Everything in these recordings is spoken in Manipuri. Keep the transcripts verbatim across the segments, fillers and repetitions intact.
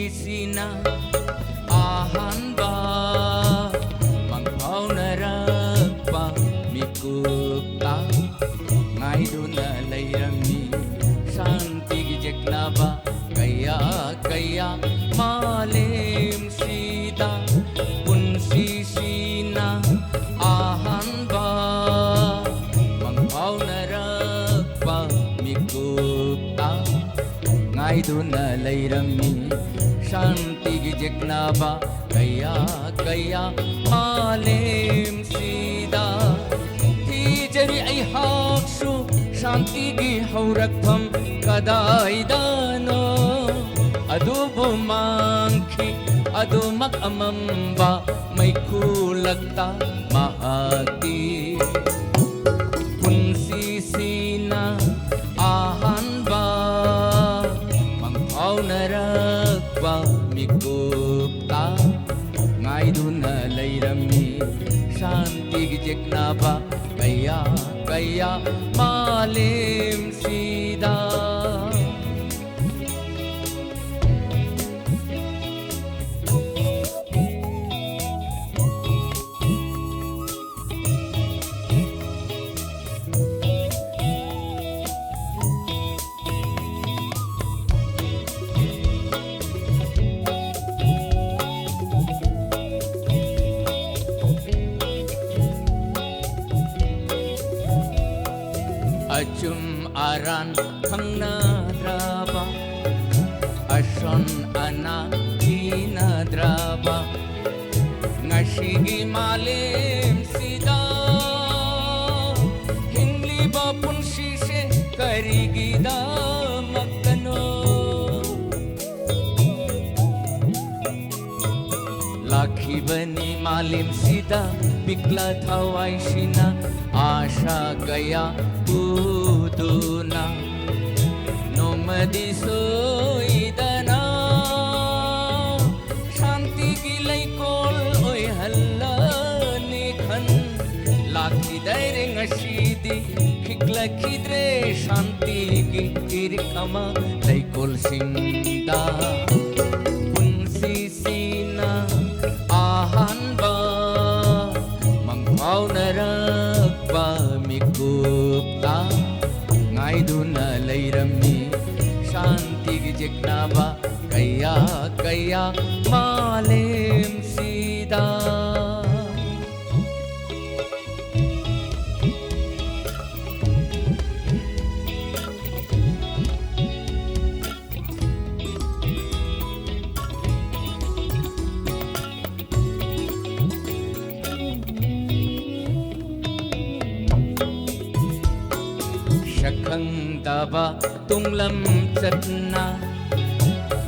ꯁꯤꯅ ꯑꯍꯥꯟꯕ ꯃꯪꯐꯥꯎꯅꯔꯛꯄ ꯃꯤꯀꯨꯞꯇ ꯉꯥꯏꯗꯨꯅ ꯂꯩꯔꯝꯃꯤ ꯁꯥꯟꯇꯤꯒꯤ ꯌꯦꯛꯅꯕ ꯀꯌꯥ ꯀꯌꯥ ꯃꯥꯂꯦꯝꯁꯤꯗ꯫ ꯄꯨꯟꯁꯤꯁꯤꯅ ꯑꯍꯥꯟꯕ ꯃꯪꯐꯥꯎꯅꯔꯛꯄ ꯃꯤꯀꯨꯞꯇ ꯉꯥꯏꯗꯨꯅ ꯂꯩꯔꯝꯃꯤ ꯁꯥꯟꯇꯤꯒꯤ ꯌꯦꯛꯅꯕ ꯀꯌꯥ ꯀꯌꯥ ꯃꯥꯂꯦꯝꯁꯤꯗ꯫ ꯊꯤꯖꯔꯤ ꯑꯩꯍꯥꯛꯁꯨ ꯁꯥꯟꯇꯤꯒꯤ ꯍꯧꯔꯛꯐꯝ ꯀꯗꯥꯏꯗꯅꯣ? ꯑꯗꯨꯕꯨ ꯃꯥꯡꯈꯤ ꯑꯗꯨꯃꯛ ꯑꯃꯝꯕ ꯃꯩꯈꯨꯂꯛꯇ ꯃꯍꯥꯛꯇꯤ꯫ ꯄꯨꯟꯁꯤꯁꯤꯅ ꯑꯍꯥꯟꯕ ꯃꯪꯐꯥꯎꯅꯔꯛꯄ ꯃꯤꯀꯨꯞꯇ ꯉꯥꯏꯗꯨꯅ ꯂꯩꯔꯝꯃꯤ ꯁꯥꯟꯇꯤꯒꯤ ꯌꯦꯛꯅꯕ ꯀꯌꯥ ꯀꯌꯥ ꯃꯥꯂꯦꯝꯁꯤꯗ꯫ ꯑꯆꯨꯝ ꯑꯔꯥꯟ ꯈꯪꯅꯗ꯭ꯔꯕ, ꯑꯁꯣꯟ ꯑꯅꯥ ꯊꯤꯅꯗ꯭ꯔꯕ, ꯉꯁꯤꯒꯤ ꯃꯥꯂꯦꯝꯁꯤꯗ ꯍꯤꯡꯂꯤꯕ ꯄꯨꯟꯁꯤꯁꯦ ꯀꯔꯤꯒꯤꯗꯃꯛꯇꯅꯣ? ꯂꯥꯛꯈꯤꯕꯅꯤ ꯃꯥꯂꯦꯝꯁꯤꯗ ꯄꯤꯛꯂ ꯊꯋꯥꯏꯁꯤꯅ ꯑꯥꯁꯥ ꯀꯌꯥ ꯄꯨꯗꯨꯅ꯫ ꯅꯣꯡꯃꯗꯤ ꯁꯣꯏꯗꯅ ꯁꯥꯟꯇꯤꯒꯤ ꯂꯩꯀꯣꯜ ꯑꯣꯏꯍꯜꯂꯅꯤ ꯈꯟ꯫ ꯂꯥꯛꯈꯤꯗꯥꯏꯔꯦ ꯉꯁꯤꯗꯤ ꯈꯤꯛꯂꯛꯈꯤꯗ꯭ꯔꯦ ꯁꯥꯟꯇꯤꯒꯤ ꯏꯔꯤꯛ ꯑꯃ ꯂꯩꯀꯣꯜꯁꯤꯡꯗ꯫ ꯅꯕ ꯀꯌꯥ ꯀꯌꯥ ꯃꯥꯂꯦꯝꯁꯤꯗ꯫ ꯁꯛ ꯈꯪꯗꯕ ꯇꯨꯡꯂꯝ ꯆꯠꯅ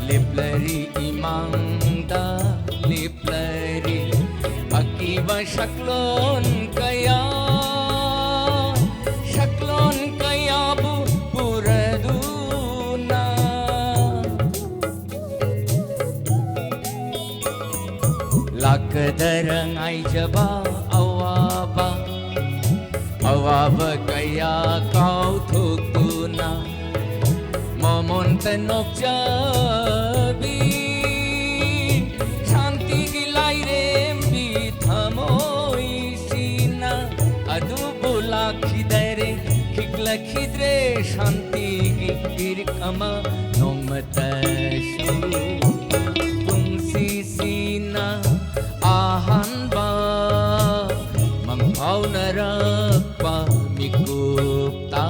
ꯂꯦꯞꯂꯔꯤ, ꯏꯃꯥꯡꯗ ꯂꯦꯞꯂꯔꯤ꯫ ꯑꯀꯤꯕ ꯁꯛꯂꯣꯟ ꯀꯌꯥ, ꯁꯛꯂꯣꯟ ꯀꯌꯥꯕꯨ ꯄꯨꯔꯗꯨꯅ ꯂꯥꯛꯀꯗꯔ ꯉꯥꯏꯖꯕ ꯑꯋꯥꯕ, ꯑꯋꯥꯕ ꯀꯌꯥ ꯀꯥꯎꯊꯣꯛꯇꯨꯅ ꯃꯃꯣꯟꯇ ꯅꯣꯛꯆꯕꯤ, ꯁꯥꯟꯇꯤꯒꯤ ꯂꯥꯏꯔꯦꯝꯕꯤ ꯊꯃꯣꯏꯁꯤꯅ꯫ ꯑꯗꯨꯕꯨ ꯂꯥꯛꯈꯤꯗꯔꯦ, ꯈꯤꯛꯂꯛꯈꯤꯗ꯭ꯔꯦ ꯁꯥꯟꯇꯤꯒꯤ ꯏꯔꯤꯛ ꯑꯃ ꯅꯣꯡꯃꯇꯁꯨ꯫ ꯄꯨꯟꯁꯤꯁꯤꯅ ꯑꯍꯥꯟꯕ ꯃꯪꯐꯥꯎꯅꯔꯛꯄ ꯃꯤꯀꯨꯞꯇ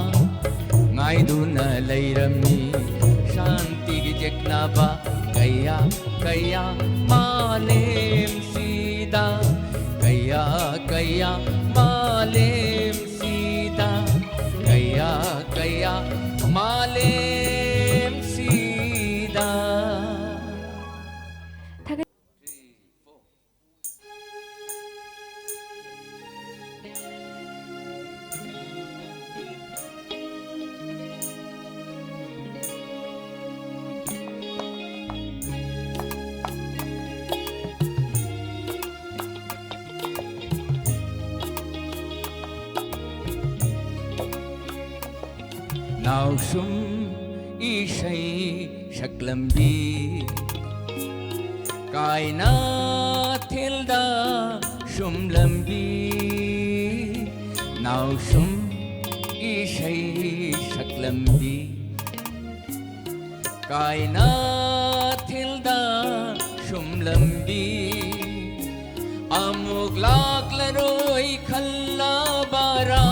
ꯉꯥꯏꯗꯨꯅ ꯂꯩꯔꯝꯃꯤ ꯁꯥꯟꯇꯤꯒꯤ ꯌꯦꯛꯅꯕ ꯀꯌꯥ ꯀꯌꯥ ꯃꯥꯂꯦꯝꯁꯤꯗ, ꯀꯌꯥ ꯀꯌꯥ ꯃꯥꯂꯦꯝꯁꯤꯗ, ꯀꯌꯥ ꯀꯌꯥ ꯃꯥꯂꯦꯝꯁꯤꯗ꯫ ꯅꯥꯎꯁꯨꯝ ꯏꯁꯩ ꯁꯛꯂꯝꯕꯤ, ꯀꯥꯏꯅ ꯊꯤꯜꯗ ꯁꯨꯝꯂꯝꯕꯤ, ꯅꯥꯎꯁꯨꯝ ꯏꯁꯩ ꯁꯛꯂꯝꯕꯤ꯫ ꯀꯥꯏꯅ ꯊꯤꯜꯗ ꯁꯨꯝ ꯂꯝꯕꯤ ꯑꯃꯨꯛ ꯂꯥꯛꯂꯔꯣꯏ ꯈꯜꯂꯕꯔꯥ?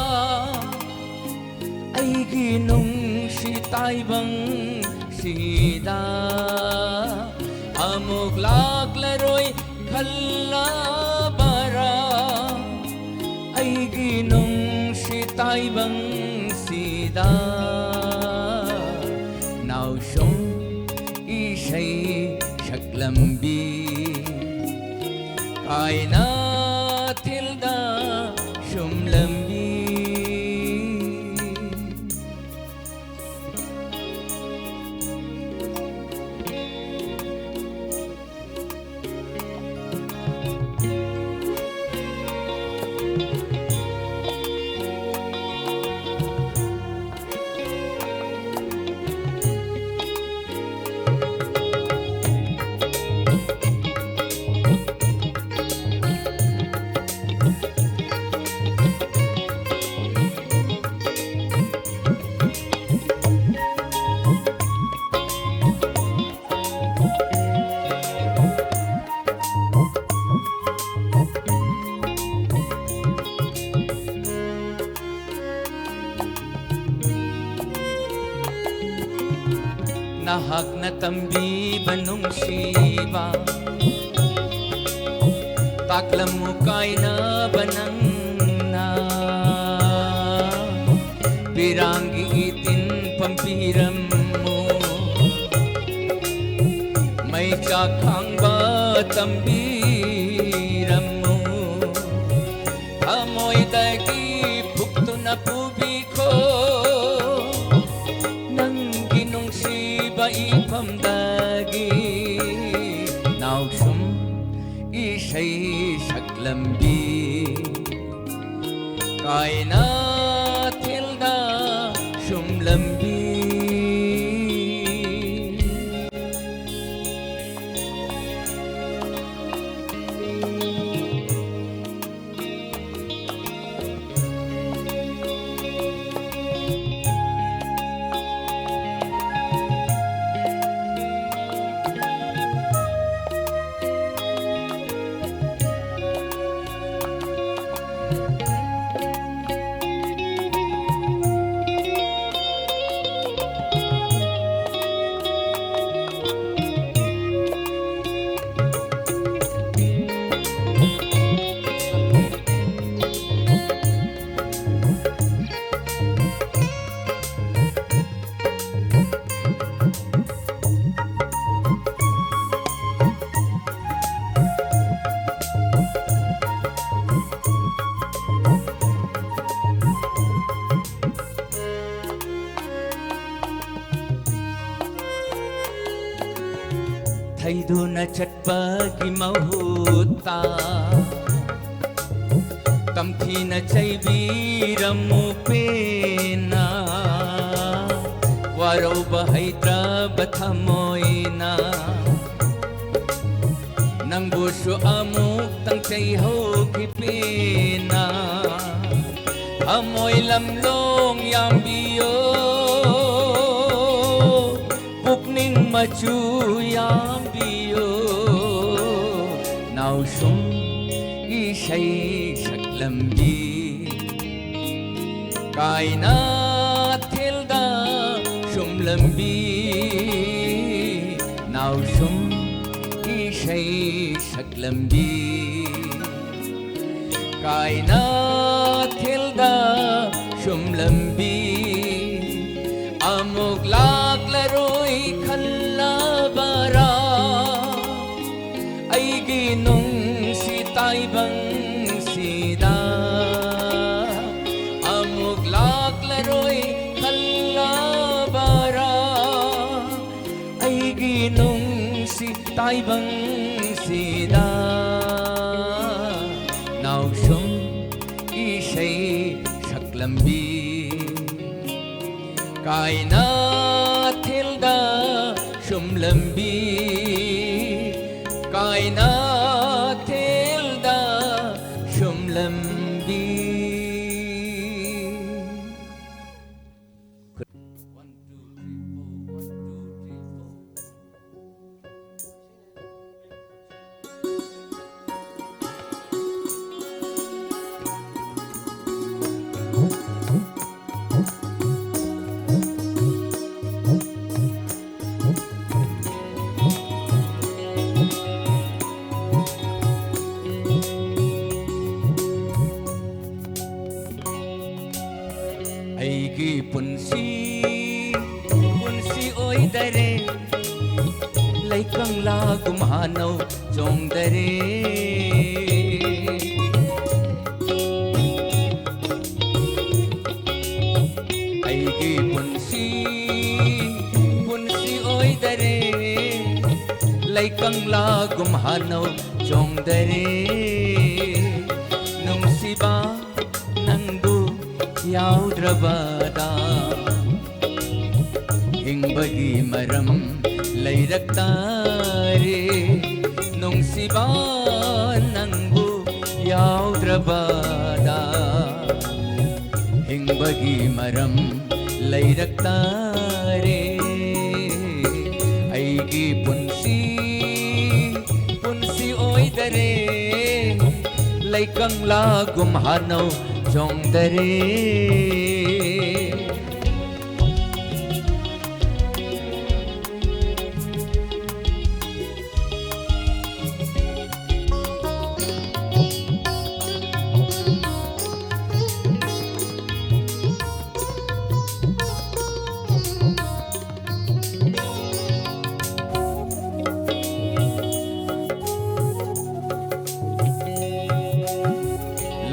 ꯑꯩꯒꯤ ꯅꯨꯡꯁꯤ ꯇꯥꯏꯕꯪꯁꯤꯗ ꯑꯃꯨꯛ ꯂꯥꯛꯂꯔꯣꯏ ꯈꯜꯂꯕꯔꯥ? ꯑꯩꯒꯤ ꯅꯨꯡꯁꯤ ꯇꯥꯏꯕꯪꯁꯤꯗ ꯅꯥꯎꯁꯨꯝ ꯏꯁꯩ ꯁꯛꯂꯝꯕꯤ ꯀꯥꯏꯅ ꯊꯤꯜꯗ ꯁꯨꯝ ꯂꯝꯕꯤ꯫ ꯅꯍꯥꯛꯅ ꯇꯝꯕꯤꯕ ꯅꯨꯡꯁꯤꯕ ꯇꯥꯛꯂꯝꯃꯨ ꯀꯥꯏꯅꯕ ꯅꯪꯅ ꯄꯤꯔꯥꯡꯒꯤ ꯏꯇꯤꯟ ꯄꯝꯕꯤꯔꯝꯃꯨ꯫ ꯃꯩꯆꯥꯛ ꯈꯥꯡꯕ ꯇꯝꯕꯤꯔꯝꯃꯨ꯫ ꯊꯃꯣꯏꯗꯒꯤ ꯐꯨꯛꯇꯨꯅ ꯄꯨꯕꯤꯈꯣ꯫ ꯅꯪꯒꯤ ꯅꯨꯡꯁꯤꯕ ꯏꯐꯝꯗꯒꯤ ꯅꯥꯎꯁꯨꯝ ꯏꯁꯩ ꯁꯛꯂꯝꯕꯤ ꯀꯥꯏꯅ ꯊꯤꯜꯗ ꯁꯨꯝ ꯂꯝꯕꯤ꯫ ꯅ ꯆꯠꯄꯒꯤ ꯃꯍꯨꯠꯇ ꯇꯝꯊꯤꯅ ꯆꯩꯕꯤꯔꯝꯃꯨ ꯄꯦꯟꯅ꯫ ꯋꯥꯔꯧꯕ ꯍꯩꯇ꯭ꯔꯕ ꯊꯃꯣꯏꯅ ꯅꯪꯕꯨꯁꯨ ꯑꯃꯨꯛꯇꯪ ꯆꯩꯍꯧꯈꯤ ꯄꯦꯟꯅ꯫ ꯊꯃꯣꯏ ꯂꯝꯂꯣꯡ ꯌꯥꯝꯕꯤꯌꯣ, ꯄꯨꯛꯅꯤꯡ ꯃꯆꯨ ꯌꯥꯝꯕꯤꯌꯣ꯫ ꯅꯥꯎꯁꯨꯝ ꯏꯁꯩ ꯁꯛꯂꯝꯕꯤ, ꯀꯥꯏꯅ ꯊꯦꯜꯗ ꯁꯨꯝꯂꯝꯕꯤ, ꯅꯥꯎꯁꯨꯝ ꯏꯁꯩ ꯁꯛꯂꯝꯕꯤ, ꯀꯥꯏꯅ ꯊꯦꯜꯗ ꯁꯨꯝꯂꯝꯕꯤ꯫ ꯑꯃꯨꯛ ꯂꯥꯛꯂꯔꯣꯏ ꯈꯜꯂꯕꯔꯥ ꯑꯩꯒꯤ ꯅꯨꯡꯁꯤ ꯇꯥꯏꯕꯪꯁꯤꯗ? ꯑꯃꯨꯛ ꯂꯥꯛꯂꯔꯣꯏ ꯈꯜꯂꯕꯔꯥ ꯑꯩꯒꯤ ꯅꯨꯡꯁꯤ ꯇꯥꯏꯕꯪꯁꯤꯗ? ꯅꯥꯎꯁꯨꯝ ꯏꯁꯩ ꯁꯛꯂꯝꯕꯤ, ꯀꯥꯏꯅ ꯊꯦꯜꯗ ꯁꯨꯝꯂꯝꯕꯤ, ꯀꯥꯏꯅ ꯊꯦꯜꯗ ꯁꯨꯝꯂꯝꯕꯤ꯫ One, two, three, four. One, two, three, four. ꯑꯩꯒꯤ ꯄꯨꯟꯁꯤ, ꯄꯨꯟꯁꯤ ꯑꯣꯏꯗꯔꯦ, ꯂꯩꯀꯪꯂꯥꯒꯨꯝ ꯍꯥꯅꯧ ꯆꯣꯡꯗꯔꯦ꯫ ꯑꯩꯒꯤ ꯄꯨꯟꯁꯤ, ꯄꯨꯟꯁꯤ ꯑꯣꯏꯗꯔꯦ, ꯂꯩꯀꯪꯂꯥꯒꯨꯝ ꯍꯥꯟꯅꯧ ꯆꯣꯡꯗꯔꯦ꯫ ꯅꯨꯡꯁꯤꯕ ꯅꯪꯕꯨ ꯌꯥꯎꯗ꯭ꯔꯕꯗ ꯍꯤꯡꯕꯒꯤ ꯃꯔꯝ ꯂꯩꯔꯛꯇꯥꯔꯦ꯫ ꯅꯨꯡꯁꯤꯕ ꯅꯪꯕꯨ ꯌꯥꯎꯗ꯭ꯔꯕꯗ ꯍꯤꯡꯕꯒꯤ ꯃꯔꯝ ꯂꯩꯔꯛꯇꯥꯔꯦ꯫ ꯑꯩꯒꯤ ꯄꯨꯟꯁꯤ ꯄꯨꯟꯁꯤ ꯑꯣꯏꯗꯔꯦ꯫ ꯂꯩꯀꯪꯂꯥꯒꯨꯝ ꯍꯥꯟꯅꯧ ꯆꯣꯡꯗꯔꯦ꯫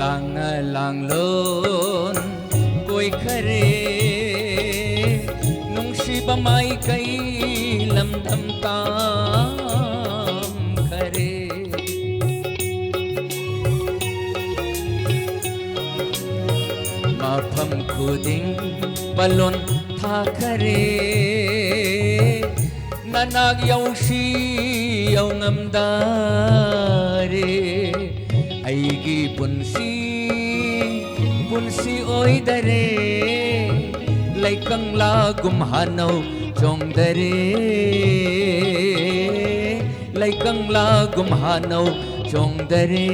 ꯂꯥꯡꯅ ꯂꯥꯡꯂꯣꯟ ꯀꯣꯏꯈꯔꯦ꯫ ꯅꯨꯡꯁꯤꯕ ꯃꯥꯏꯀꯩ ꯂꯝꯗꯝ ꯇꯥꯝꯈꯔꯦ꯫ ꯃꯐꯝ ꯈꯨꯗꯤꯡ ꯄꯥꯂꯣꯟ ꯊꯥꯈꯔꯦ꯫ ꯅꯅꯥꯛ ꯌꯧꯁꯤ ꯌꯧꯉꯝꯗꯔꯦ꯫ ꯑꯩꯒꯤ ꯄꯨꯟꯁꯤ ꯄꯨꯟꯁꯤ ꯑꯣꯏꯗꯔꯦ꯫ ꯂꯩꯀꯪꯂꯥꯒꯨꯝ ꯍꯥꯟꯅꯧ ꯆꯣꯡꯗꯔꯦ꯫ ꯂꯩꯀꯪꯂꯥꯒꯨꯝ ꯍꯥꯟꯅꯧ ꯆꯣꯡꯗꯔꯦ꯫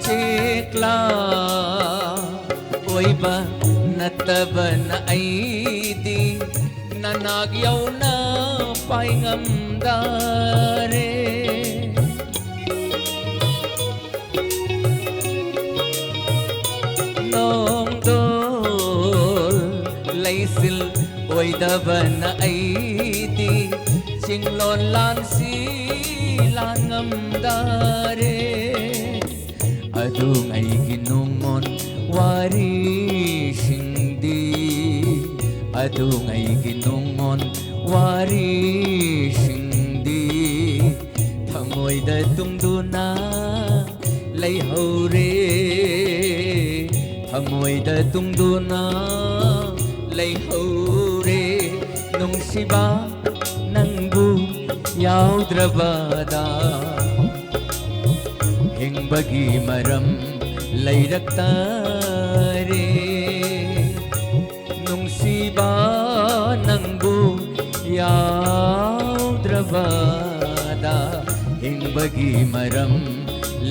ꯆꯦꯛꯂꯥ ꯑꯣꯏꯕ ꯅꯠꯇꯕꯅ ꯑꯩꯗꯤ ꯅꯅꯥꯛ ꯌꯧꯅ ꯄꯥꯏ ꯉꯝꯗꯔꯦ꯫ ꯅꯣꯡꯗꯣꯜ ꯂꯩ ꯑꯣꯏꯗꯕꯅ ꯑꯩꯗꯤ ꯆꯤꯡꯂꯣꯟ ꯂꯥꯟꯁꯤ ꯂꯥꯟ ꯉꯝꯗꯔꯦ꯫ ꯑꯗꯨꯉꯩꯒꯤ ꯅꯨꯡꯉꯣꯟ ꯋꯥꯔꯤꯁꯤꯡꯗꯤ, ꯑꯗꯨꯉꯩꯒꯤ ꯅꯨꯡꯉꯣꯟ ꯋꯥꯔꯤꯁꯤꯡꯗꯤ ꯊꯃꯣꯏꯗ ꯇꯨꯡꯗꯨꯅ ꯂꯩꯍꯧꯔꯦ, ꯊꯃꯣꯏꯗ ꯇꯨꯡꯗꯨꯅ ꯂꯩꯍꯧꯔꯦ꯫ ꯅꯨꯡꯁꯤꯕ, ꯅꯪꯕꯨ ꯌꯥꯎꯗ꯭ꯔꯕꯗ ꯍꯤꯡꯕꯒꯤ ꯃꯔꯝ ꯂꯩꯔꯛꯇꯔꯦ꯫ ꯅꯨꯡꯁꯤꯕ, ꯅꯪꯕꯨ ꯌꯥꯎꯗ꯭ꯔꯕꯗ ꯍꯤꯡꯕꯒꯤ ꯃꯔꯝ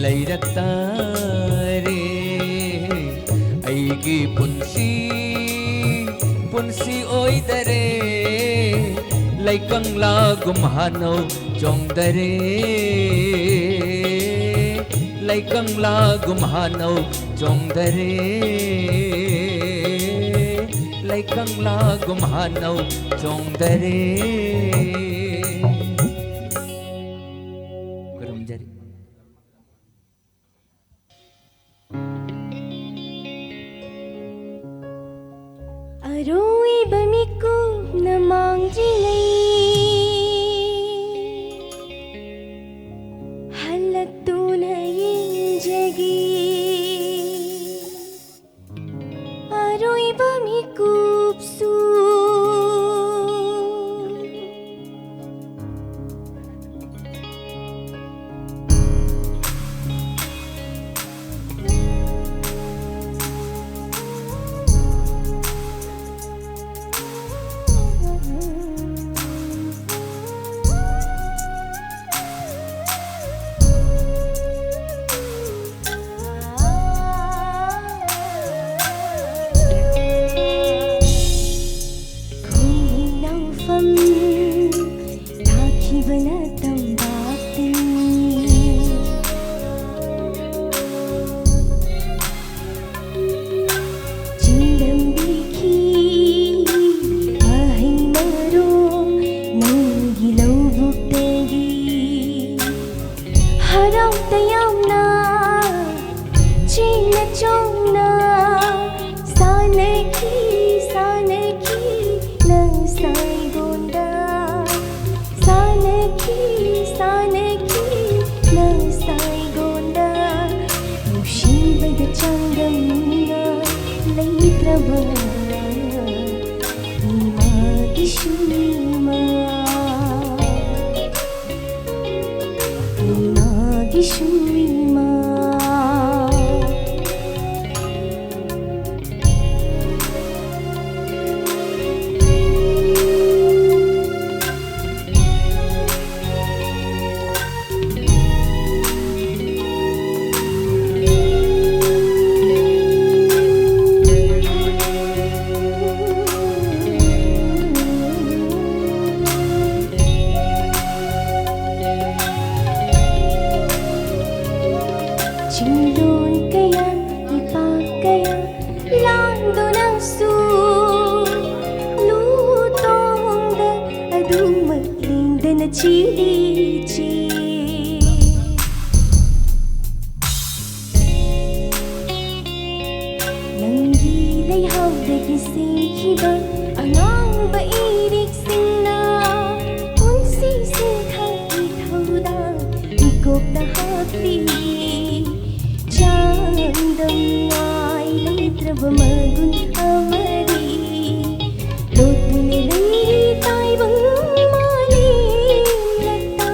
ꯂꯩꯔꯛꯇꯔꯦ꯫ ꯑꯩꯒꯤ ꯄꯨꯟꯁꯤ, ꯄꯨꯟꯁꯤ ꯑꯣꯏꯗꯔꯦ꯫ ꯂꯩꯀꯪꯂꯥꯒꯨꯝ ꯍꯥꯅꯧ ꯆꯣꯡꯗꯔꯦ, ꯂꯩꯀꯪꯂꯥꯒꯨꯝ ꯍꯥꯅꯧ ꯆꯣꯡꯗꯔꯦ, ꯂꯩꯀꯪꯂꯥꯒꯨꯝ ꯍꯥꯅꯧ ꯆꯣꯡꯗꯔꯦ꯫ ꯈꯨꯔꯨꯝꯖꯔꯤ꯫ ꯑꯔꯣꯏꯕ ꯃꯤꯀꯨꯞꯅ ꯃꯥꯡꯗ꯭ꯔꯤꯉꯩ ꯍꯜꯂꯛꯇꯨꯅ ꯌꯦꯡꯖꯒꯦ꯫ ꯑꯔꯣꯏꯕ ꯃꯤꯀꯨꯞꯁꯨ ꯁꯨꯝꯃꯤꯃ, ꯏꯃꯥꯒꯤ ꯁꯨꯝꯃꯤꯃ꯫ ꯆꯤꯡꯗꯣꯟ ꯀꯌꯥ, ꯏꯄꯥꯛ ꯀꯌꯥ ꯂꯥꯟꯗꯨꯅꯁꯨ, ꯂꯨ ꯇꯣꯡꯗ ꯑꯗꯨꯃꯛ ꯂꯦꯡꯗꯅ ꯆꯦꯜꯂꯤꯆꯦ꯫ ꯅꯪꯒꯤ ꯂꯩꯍꯥꯎꯗꯒꯤ ꯁꯦꯝꯈꯤꯕ ꯑꯉꯥꯡꯕ ꯏꯔꯤꯛꯁꯤꯡꯅ ꯄꯨꯟꯁꯤ ꯁꯤꯡꯊꯥꯒꯤ ꯊꯧꯗꯥꯡ ꯏꯀꯣꯛꯇ ꯍꯥꯞꯄꯤ꯫ ꯆꯥꯡꯗꯝꯉꯥꯏ ꯂꯩꯇ꯭ꯔꯕ ꯃꯒꯨꯟ ꯑꯃꯗꯤ ꯂꯣꯠꯇꯨꯅ ꯂꯩꯔꯤ ꯇꯥꯏꯕꯪ ꯃꯥꯂꯦꯝ ꯂꯇꯥ꯫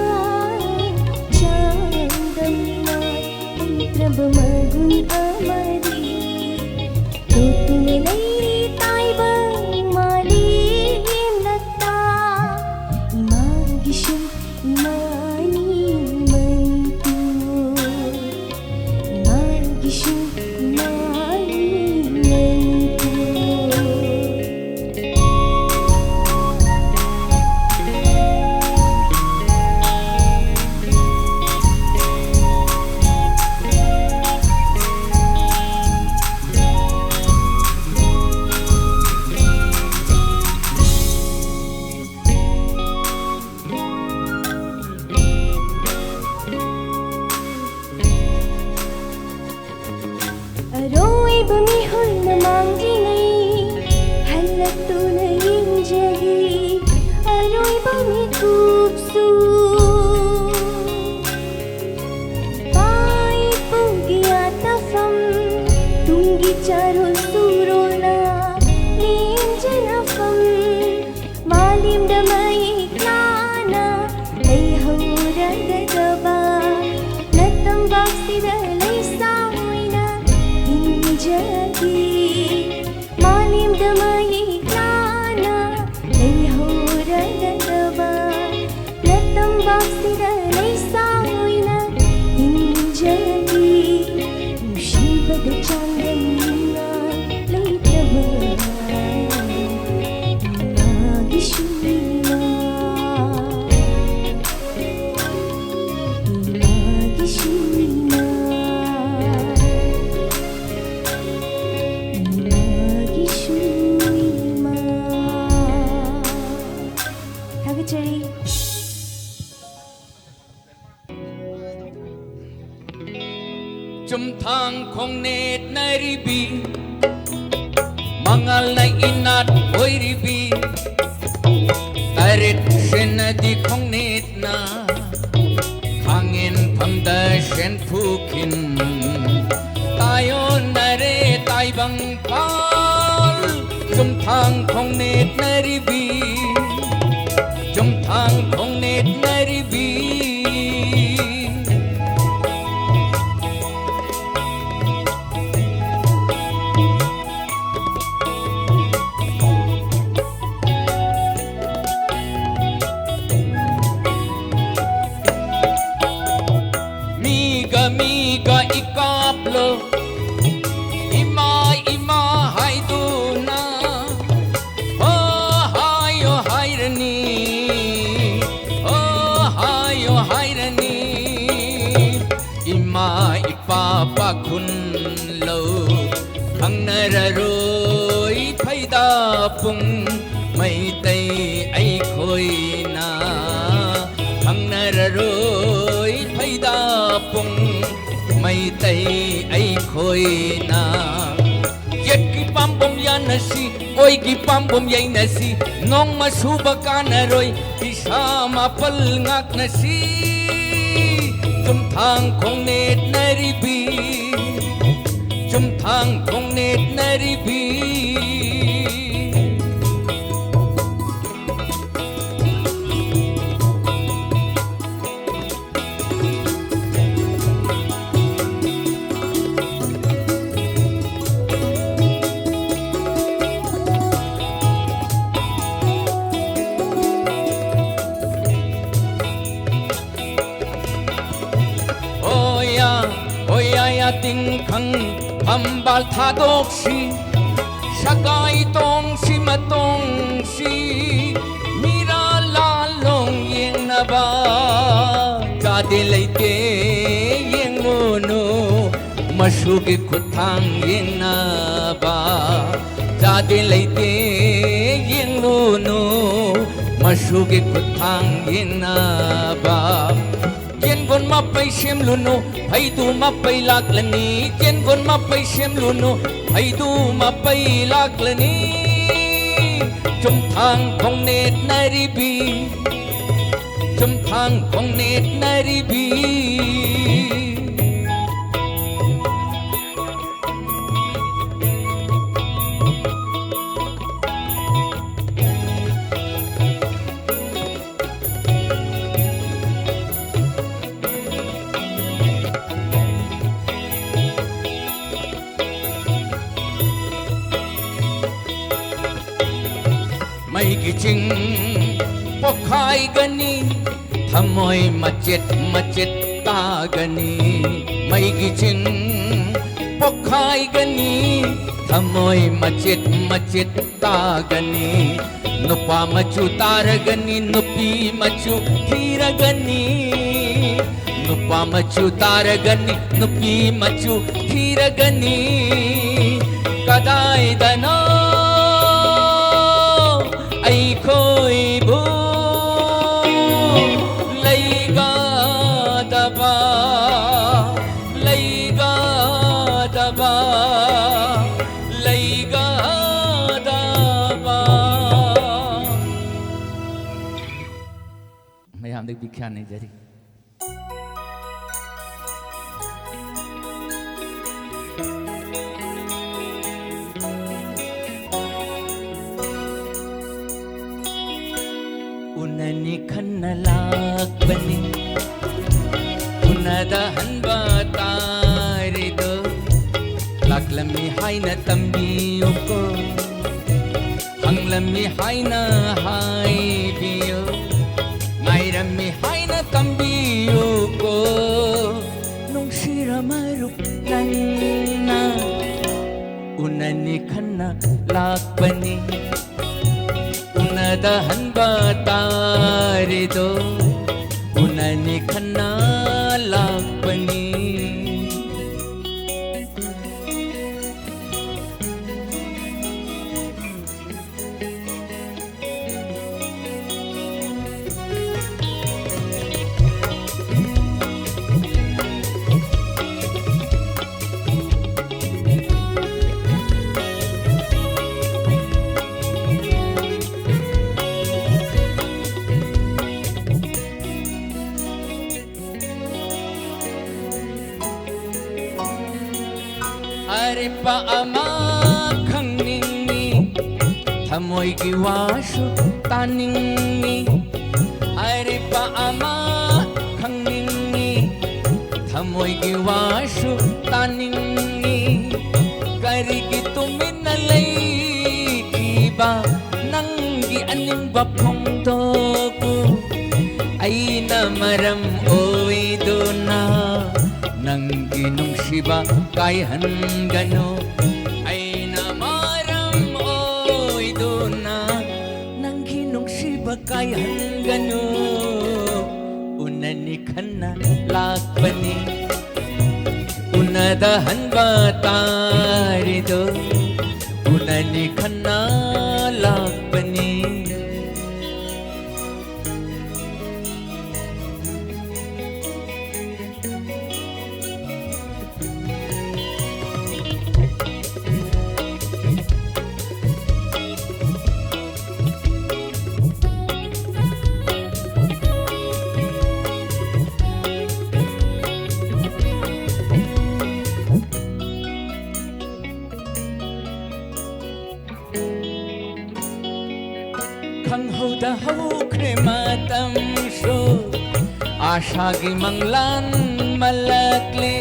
ꯊꯥꯡ ꯈꯣꯡꯅꯦꯠꯅꯔꯤꯕꯤ, ꯃꯉꯥꯜꯅ ꯏꯅꯥꯠ ꯑꯣꯏꯔꯤꯕꯤ, ꯇꯔꯦꯠ ꯁꯦꯟꯅꯗꯤ ꯈꯣꯡꯅꯦꯠꯅ, ꯈꯥꯡꯉꯦꯟꯐꯝꯗ ꯁꯦꯟꯐꯨ ꯈꯤꯟ, ꯇꯥꯏꯌꯣꯟꯅꯔꯦ ꯇꯥꯏꯕꯪ ꯄꯥꯜ꯫ ꯆꯨꯝꯊꯥꯡ ꯈꯣꯡꯅꯦꯠꯅꯔꯤꯕꯤ, ꯆꯨꯝꯊꯥꯡ ꯈꯣꯡꯅꯦꯠꯅꯔꯤꯕꯤ꯫ ꯃꯤꯒ ꯃꯤꯒ ꯏꯀꯥꯞꯂꯣ, ꯏꯃꯥ ꯏꯃꯥ ꯍꯥꯏꯗꯨꯅ꯫ ꯍꯣ ꯍꯥꯏꯌꯣ ꯍꯥꯏꯔꯅꯤ, ꯍꯣ ꯍꯥꯏꯌꯣ ꯍꯥꯏꯔꯅꯤ꯫ ꯏꯃꯥ ꯏꯄꯥ ꯄꯥꯈꯨꯟ ꯂꯧ, ꯈꯪꯅꯔꯔꯣꯏ ꯐꯩꯗꯥꯄꯨꯡ ꯃꯩꯇꯩ ꯑꯩꯈꯣꯏꯅ꯫ ꯈꯪꯅꯔꯔꯣꯏ ꯐꯩꯗꯥꯄꯨꯡ ꯃꯩꯇꯩ ꯑꯩꯈꯣꯏꯅ꯫ ꯌꯦꯠꯀꯤ ꯄꯥꯝꯕꯣꯝ ꯌꯥꯅꯁꯤ, ꯑꯣꯏꯒꯤ ꯄꯥꯝꯕꯣꯝ ꯌꯩꯅꯁꯤ, ꯅꯣꯡꯃ ꯁꯨꯕ ꯀꯥꯟꯅꯔꯣꯏ, ꯏꯁꯥ ꯃꯥꯄꯜ ꯉꯥꯛꯅꯁꯤ꯫ ꯆꯨꯝꯊꯥꯡ ꯈꯣꯡꯅꯦꯠꯅꯔꯤꯕꯤ, ꯆꯨꯝꯊꯥꯡ ꯈꯣꯡꯅꯦꯠꯅꯔꯤꯕꯤ꯫ ꯍꯣꯌꯥ, ꯍꯣꯌꯥ, ꯌꯥ ꯇꯤꯡꯈꯪ ꯐꯝꯕꯥꯜ ꯊꯥꯗꯣꯛꯁꯤ, ꯁꯒꯥꯏ ꯇꯣꯡꯁꯤ ꯃꯇꯣꯡꯁꯤ, ꯃꯤꯔꯥ ꯂꯥꯂꯣꯡ ꯌꯦꯡꯅꯕ꯫ ꯆꯥꯗꯦ ꯂꯩꯇꯦ ꯌꯦꯡꯂꯨꯅꯨ, ꯃꯁꯨꯒꯤ ꯈꯨꯠꯊꯥꯡ ꯌꯦꯡꯅꯕ꯫ ꯆꯥꯗꯦ ꯂꯩꯇꯦ ꯌꯦꯡꯂꯨꯅꯨ, ꯃꯁꯨꯒꯤ ꯈꯨꯠꯊꯥꯡ ꯌꯦꯡꯅꯕ꯫ ꯆꯦꯟꯒꯣꯟ ꯃꯄꯩ ꯁꯦꯝꯂꯨꯅꯨ, ꯐꯩꯗꯨ ꯃꯄꯩ ꯂꯥꯛꯂꯅꯤ꯫ ꯆꯦꯟꯒꯣꯟ ꯃꯄꯩ ꯁꯦꯝꯂꯨꯅꯨ, ꯐꯩꯗꯨ ꯃꯄꯩ ꯂꯥꯛꯂꯅꯤ꯫ ꯆꯨꯝꯊꯥꯡ ꯈꯣꯡꯅꯦꯠꯅꯔꯤꯕꯤ, ꯆꯨꯝꯊꯥꯡ ꯈꯣꯡꯅꯦꯠꯅꯔꯤꯕꯤ꯫ ꯃꯩꯒꯤ ꯆꯤꯡ ꯄꯣꯛꯈꯥꯏꯒꯅꯤ, ꯊꯃꯣꯏ ꯃꯆꯦꯠ ꯃꯆꯦꯠ ꯇꯥꯒꯅꯤ꯫ ꯃꯩꯒꯤ ꯆꯤꯡ ꯄꯣꯛꯈꯥꯏꯒꯅꯤ, ꯊꯃꯣꯏ ꯃꯆꯦꯠ ꯃꯆꯦꯠ ꯇꯥꯒꯅꯤ꯫ ꯅꯨꯄꯥ ꯃꯆꯨ ꯇꯥꯔꯒꯅꯤ, ꯅꯨꯄꯤ ꯃꯆꯨ ꯊꯤꯔꯒꯅꯤ꯫ ꯅꯨꯄꯥ ꯃꯆꯨ ꯇꯥꯔꯒꯅꯤ, ꯅꯨꯄꯤ ꯃꯆꯨ ꯊꯤꯔꯒꯅꯤ꯫ ꯀꯗꯥꯏꯗꯅꯣ ꯑꯩꯈꯣꯏꯕꯨ ꯂꯩꯒꯗꯕ, ꯂꯩꯒꯗꯕ, ꯂꯩꯒꯗꯕ꯫ ꯃꯌꯥꯝꯗꯒꯤ ꯕꯤꯈ꯭ꯌꯥ ꯅꯤꯖꯔꯤ꯫ ꯎꯅꯅꯤ ꯈꯟꯅ ꯂꯥꯛꯄꯅꯤ, ꯎꯅꯗ ꯍꯟꯕ ꯇꯥꯔꯤꯗꯣ꯫ ꯂꯥꯛꯂꯝꯃꯤ ꯍꯥꯏꯅ ꯇꯝꯕꯤꯌꯨꯀꯣ, ꯍꯪꯂꯝꯃꯤ ꯍꯥꯏꯅ ꯍꯥꯏꯕꯤꯌꯨ, ꯉꯥꯏꯔꯝꯃꯤ ꯍꯥꯏꯅ ꯇꯝꯕꯤꯌꯨꯀꯣ꯫ ꯅꯨꯡꯁꯤꯔ ꯃꯔꯨꯞ ꯅꯪꯅ ꯎꯅꯅꯤ ꯈꯟꯅ ꯂꯥꯛꯄꯅꯤ, ꯎꯅꯗ ꯍꯟꯕ ꯇꯥꯔꯤꯗꯣ꯫ ꯎꯅꯅꯤ ꯈꯟꯅ ꯂꯥꯛꯄꯅꯤ꯫ ꯑꯔꯤꯕ ꯑꯃ ꯈꯪꯅꯤꯡꯉꯤ, ꯊꯃꯣꯏꯒꯤ ꯋꯥꯁꯨ ꯇꯥꯅꯤꯡꯉꯤ꯫ ꯑꯔꯤꯕ ꯑꯃ ꯈꯪꯅꯤꯡꯉꯤ, ꯊꯃꯣꯏꯒꯤ ꯋꯥꯁꯨ ꯇꯥꯅꯤꯡꯉꯤ꯫ ꯀꯔꯤꯒꯤ ꯇꯨꯃꯤꯟꯅ ꯂꯩꯈꯤꯕ ꯅꯪꯒꯤ ꯑꯅꯤꯡꯕ ꯐꯣꯡꯗꯣꯛꯎ꯫ ꯑꯩꯅ ꯃꯔꯝ ꯑꯣꯏꯗꯨꯅ ꯅꯪꯒꯤ ꯅꯨꯡꯁꯤꯕ ꯀꯥꯏꯍꯟꯒꯅꯨ꯫ ꯑꯩꯅ ꯃꯔꯝ ꯑꯣꯏꯗꯨꯅ ꯅꯪꯒꯤ ꯅꯨꯡꯁꯤꯕ ꯀꯥꯏꯍꯟꯒꯅꯨ꯫ ꯎꯅꯅꯤ ꯈꯟꯅ ꯂꯥꯛꯄꯅꯤ, ꯎꯅꯗꯍꯟꯕ ꯇꯥꯔꯤꯗꯣ꯫ ꯎꯅꯅꯤ ꯈꯟꯅ ꯂꯥꯛꯄꯅꯤ꯫ ꯈꯪꯍꯧꯗ ꯍꯧꯈ꯭ꯔꯦ ꯃꯇꯝꯁꯨ, ꯑꯥꯁꯥꯒꯤ ꯃꯪꯂꯥꯟ ꯃꯜꯂꯛꯂꯦ꯫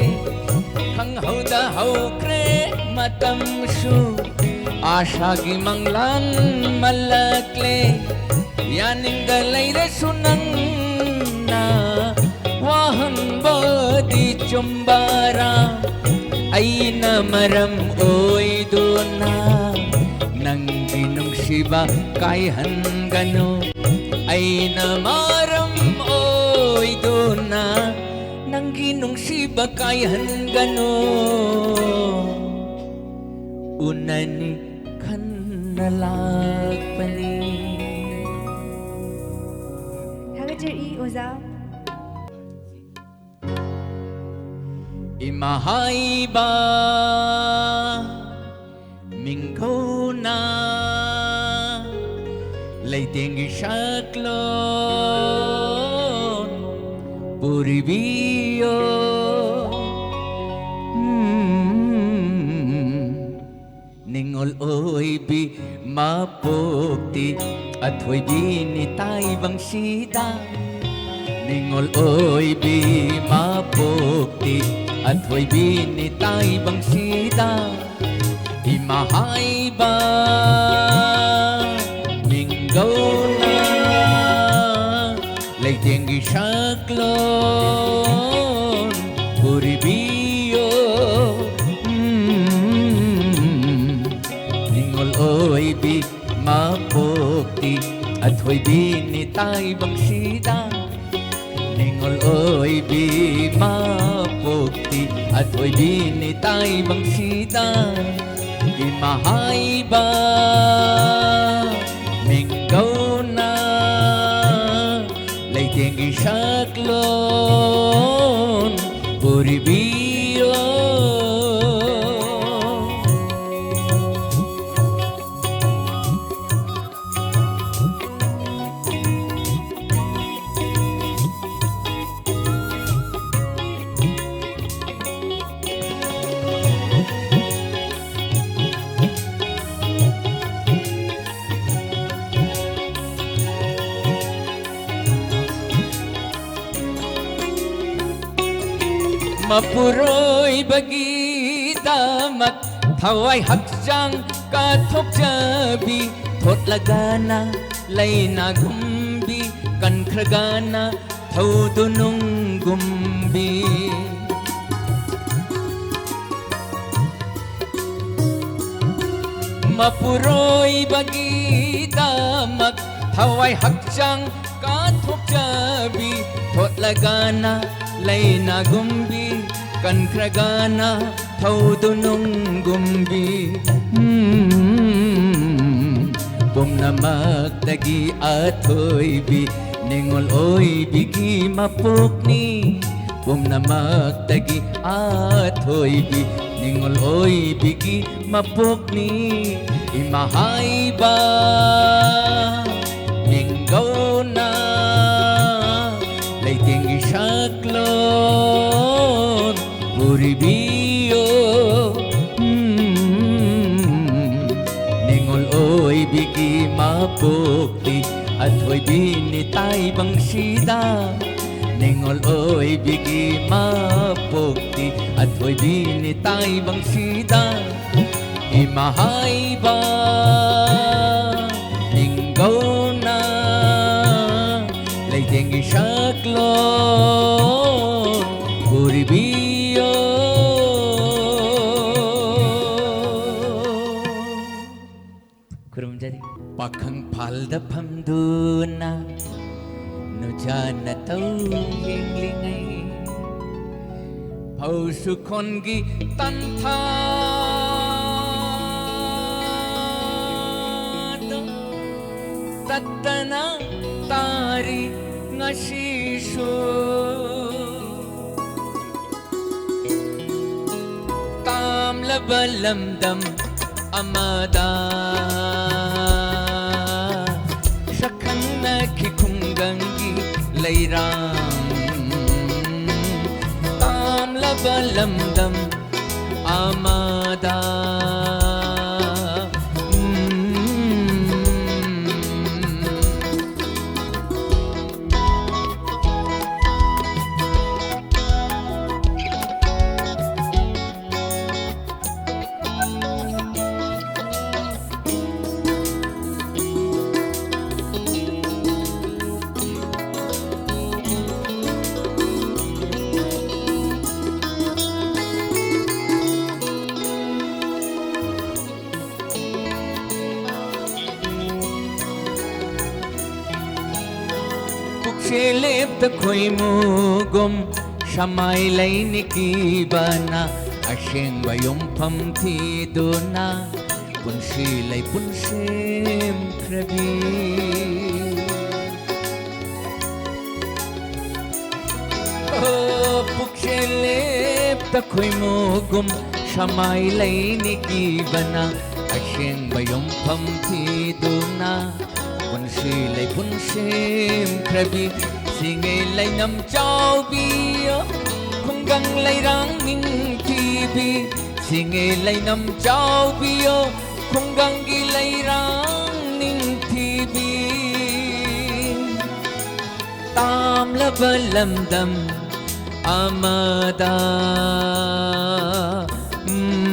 ꯈꯪꯍꯧꯗ ꯍꯧꯈ꯭ꯔꯦ ꯃꯇꯝꯁꯨ, ꯑꯥꯁꯥꯒꯤ ꯃꯪꯂꯥꯟ ꯃꯜꯂꯛꯂꯦ꯫ ꯌꯥꯅꯤꯡꯗ ꯂꯩꯔꯁꯨ ꯅꯪꯅ ꯋꯥꯍꯪꯕꯗꯤ ꯆꯨꯝꯕꯔꯥ? ꯑꯩꯅ ꯃꯔꯝ ꯑꯣꯏꯗꯨꯅ ꯅꯪꯒꯤ ꯅꯨꯡꯁꯤꯕ ꯀꯥꯏꯍꯟꯒꯅꯨ꯫ ꯑꯩꯅ ꯃꯔꯝ ꯑꯣꯏꯗꯨꯅ ꯅꯪꯒꯤ ꯅꯨꯡꯁꯤꯕ ꯀꯥꯏꯍꯟꯒꯅꯨ꯫ ꯎꯅꯅꯤ ꯈꯟꯅ ꯂꯥꯛꯄꯅꯤ꯫ ꯊꯥꯒꯠꯆꯔꯤ ꯑꯣꯖꯥ꯫ ꯏꯃꯥ ꯍꯥꯏꯕ ꯃꯤꯡꯒꯧꯅ ꯂꯩꯇꯦꯡꯒꯤ ꯁꯛꯂꯣꯟ ꯄꯨꯔꯤꯕꯤꯌꯣ꯫ ꯎꯝ꯫ ꯑꯣꯏꯕꯤ ꯃꯄꯣꯛꯇꯤ ꯑꯊꯣꯏꯕꯤꯅꯤ ꯇꯥꯏꯕꯪꯁꯤꯗ꯫ ꯅꯤꯡꯉꯣꯜ ꯑꯣꯏꯕꯤ ꯃꯄꯣꯛꯇꯤ ꯑꯊꯣꯏꯕꯤꯅꯤ ꯇꯥꯏꯕꯪꯁꯤꯗ꯫ ꯏꯃꯥ ꯍꯥꯏꯕ ꯃꯤꯡꯒꯧꯅ ꯂꯩꯇꯦꯡꯒꯤ ꯁꯛꯂꯣꯟ ꯄꯨꯔꯤꯕꯤꯌꯣ꯫ ꯎꯝ, ꯅꯤꯡꯉꯣꯜ ꯑꯣꯏꯕꯤ ꯃꯄꯣꯛꯇꯤ ꯑꯊꯣꯏꯕꯤꯅꯤ ꯇꯥꯏꯕꯪꯁꯤꯗ꯫ ꯅꯤꯡꯉꯣꯜ ꯑꯣꯏꯕꯤ ꯃꯄꯣꯛꯇꯤ ꯑꯊꯣꯏꯕꯤꯅꯤ ꯇꯥꯏꯕꯪꯁꯤꯗ꯫ ꯏꯃꯥ ꯍꯥꯏꯕ ꯃꯤꯡꯒꯧꯅ ꯂꯩꯇꯦꯡꯒꯤ ꯁꯛꯂꯣꯟ ꯄꯨꯔꯤꯕꯤꯌꯣ꯫ ꯃꯄꯨꯔꯣꯏꯕꯒꯤꯗꯃꯛ ꯊꯋꯥꯏ ꯍꯛꯆꯥꯡ ꯀꯠꯊꯣꯛꯆꯕꯤ, ꯊꯣꯠꯂꯒꯅ ꯂꯩꯅꯥꯒꯨꯝꯕꯤ, ꯀꯟꯈ꯭ꯔꯒꯅ ꯊꯧꯗꯨꯅꯨꯡꯒꯨꯝꯕꯤ꯫ ꯃꯄꯨꯔꯣꯏꯕꯒꯤꯗꯃꯛ ꯊꯋꯥꯏ ꯍꯛꯆꯥꯡ ꯀꯠꯊꯣꯛꯆꯕꯤ, ꯊꯣꯠꯂꯒꯅ ꯂꯩꯅꯥꯒꯨꯝꯕꯤ, ꯀꯟꯈ꯭ꯔꯒꯅ ꯊꯧꯗꯨꯅꯨꯡꯒꯨꯝꯕꯤ꯫ ꯎꯝ, ꯄꯨꯝꯅꯃꯛꯇꯒꯤ ꯑꯊꯣꯏꯕꯤ ꯅꯤꯡꯉꯣꯜ ꯑꯣꯏꯕꯤꯒꯤ ꯃꯄꯣꯛꯅꯤ꯫ ꯄꯨꯝꯅꯃꯛꯇꯒꯤ ꯑꯊꯣꯏꯕꯤ ꯅꯤꯡꯉꯣꯜ ꯑꯣꯏꯕꯤꯒꯤ ꯃꯄꯣꯛꯅꯤ꯫ ꯏꯃꯥ ꯍꯥꯏꯕ ꯃꯤꯡꯒꯧꯅ ꯂꯩꯇꯦꯡꯒꯤ ꯁꯛꯂꯣꯟ ꯄꯨꯔꯤꯕꯤꯌꯣ꯫ ꯎꯝ, ꯑꯊꯣꯏꯕꯤꯅꯤ ꯇꯥꯏꯕꯪꯁꯤꯗ ꯅꯤꯡꯉꯣꯜ ꯑꯣꯏꯕꯤꯒꯤ ꯃꯄꯣꯛꯇꯤ꯫ ꯑꯊꯣꯏꯕꯤꯅꯤ ꯇꯥꯏꯕꯪꯁꯤꯗ ꯏꯃꯥ ꯍꯥꯏꯕ ꯅꯤꯡꯒꯧꯅ ꯂꯩꯇꯦꯡꯒꯤ ꯁꯛꯂꯣꯟ ꯄꯨꯔꯤꯕꯤꯌꯣ꯫ ꯈꯨꯔꯨꯝꯖꯔꯤ꯫ ꯄꯥꯈꯪ ꯐꯥꯜꯗ ꯐꯝꯗꯨꯅ ꯅꯨꯖꯥꯅ ꯇꯧ ꯌꯦꯡꯂꯤꯉꯩ, ꯐꯧꯁꯨ ꯈꯣꯟꯒꯤ ꯇꯟꯊꯥꯗꯣ ꯇꯠꯇꯅ ꯇꯥꯔꯤ ꯉꯁꯤꯁꯨ꯫ ꯇꯥꯝꯂꯕ ꯂꯝꯗꯝ ꯑꯃꯗ ꯁꯛꯈꯪꯅꯈꯤ ꯈꯨꯡꯒꯪꯒꯤ ꯂꯩꯔꯥꯡ꯫ ꯇꯥꯝꯂꯕ ꯂꯝꯗꯝ ꯑꯃꯗ꯫ ꯎꯝ꯫ ꯄꯨꯛꯆꯦꯜ ꯂꯦꯞꯇ ꯈꯣꯏꯃꯨꯒꯨꯝ ꯁꯃꯥꯏ ꯂꯩꯅꯤ ꯀꯤꯕꯅ ꯑꯁꯦꯡꯕ ꯌꯨꯝꯐꯝ ꯊꯤꯗꯨꯅ ꯄꯨꯟꯁꯤ ꯂꯩꯄꯨꯟ ꯁꯦꯝꯈ꯭ꯔꯕꯤ꯫ ꯑꯣ, ꯄꯨꯛꯆꯦꯜ ꯂꯦꯞꯇ ꯈꯣꯏꯃꯨꯒꯨꯝ ꯁꯃꯥꯏ ꯂꯩꯅꯤ ꯀꯤꯕꯅ ꯑꯁꯦꯡꯕ ꯌꯨꯝꯐꯝ ꯊꯤꯗꯨꯅ ꯄꯨꯟꯁꯤ ꯂꯩꯄꯨꯟ ꯁꯦꯝꯈ꯭ꯔꯕꯤ꯫ ꯁꯤꯡꯉꯦ ꯂꯩꯅꯝ ꯆꯥꯎꯕꯤꯌꯣ ꯈꯨꯡꯒꯪ ꯂꯩꯔꯥꯡ ꯅꯤꯡꯊꯤꯕꯤ꯫ ꯁꯤꯡꯉꯦ ꯂꯩꯅꯝ ꯆꯥꯎꯕꯤꯌꯣ ꯈꯨꯡꯒꯪꯒꯤ ꯂꯩꯔꯥꯡ ꯅꯤꯡꯊꯤꯕꯤ꯫ ꯂꯝꯗꯝ ꯑꯃꯗ꯫ ꯎꯝ꯫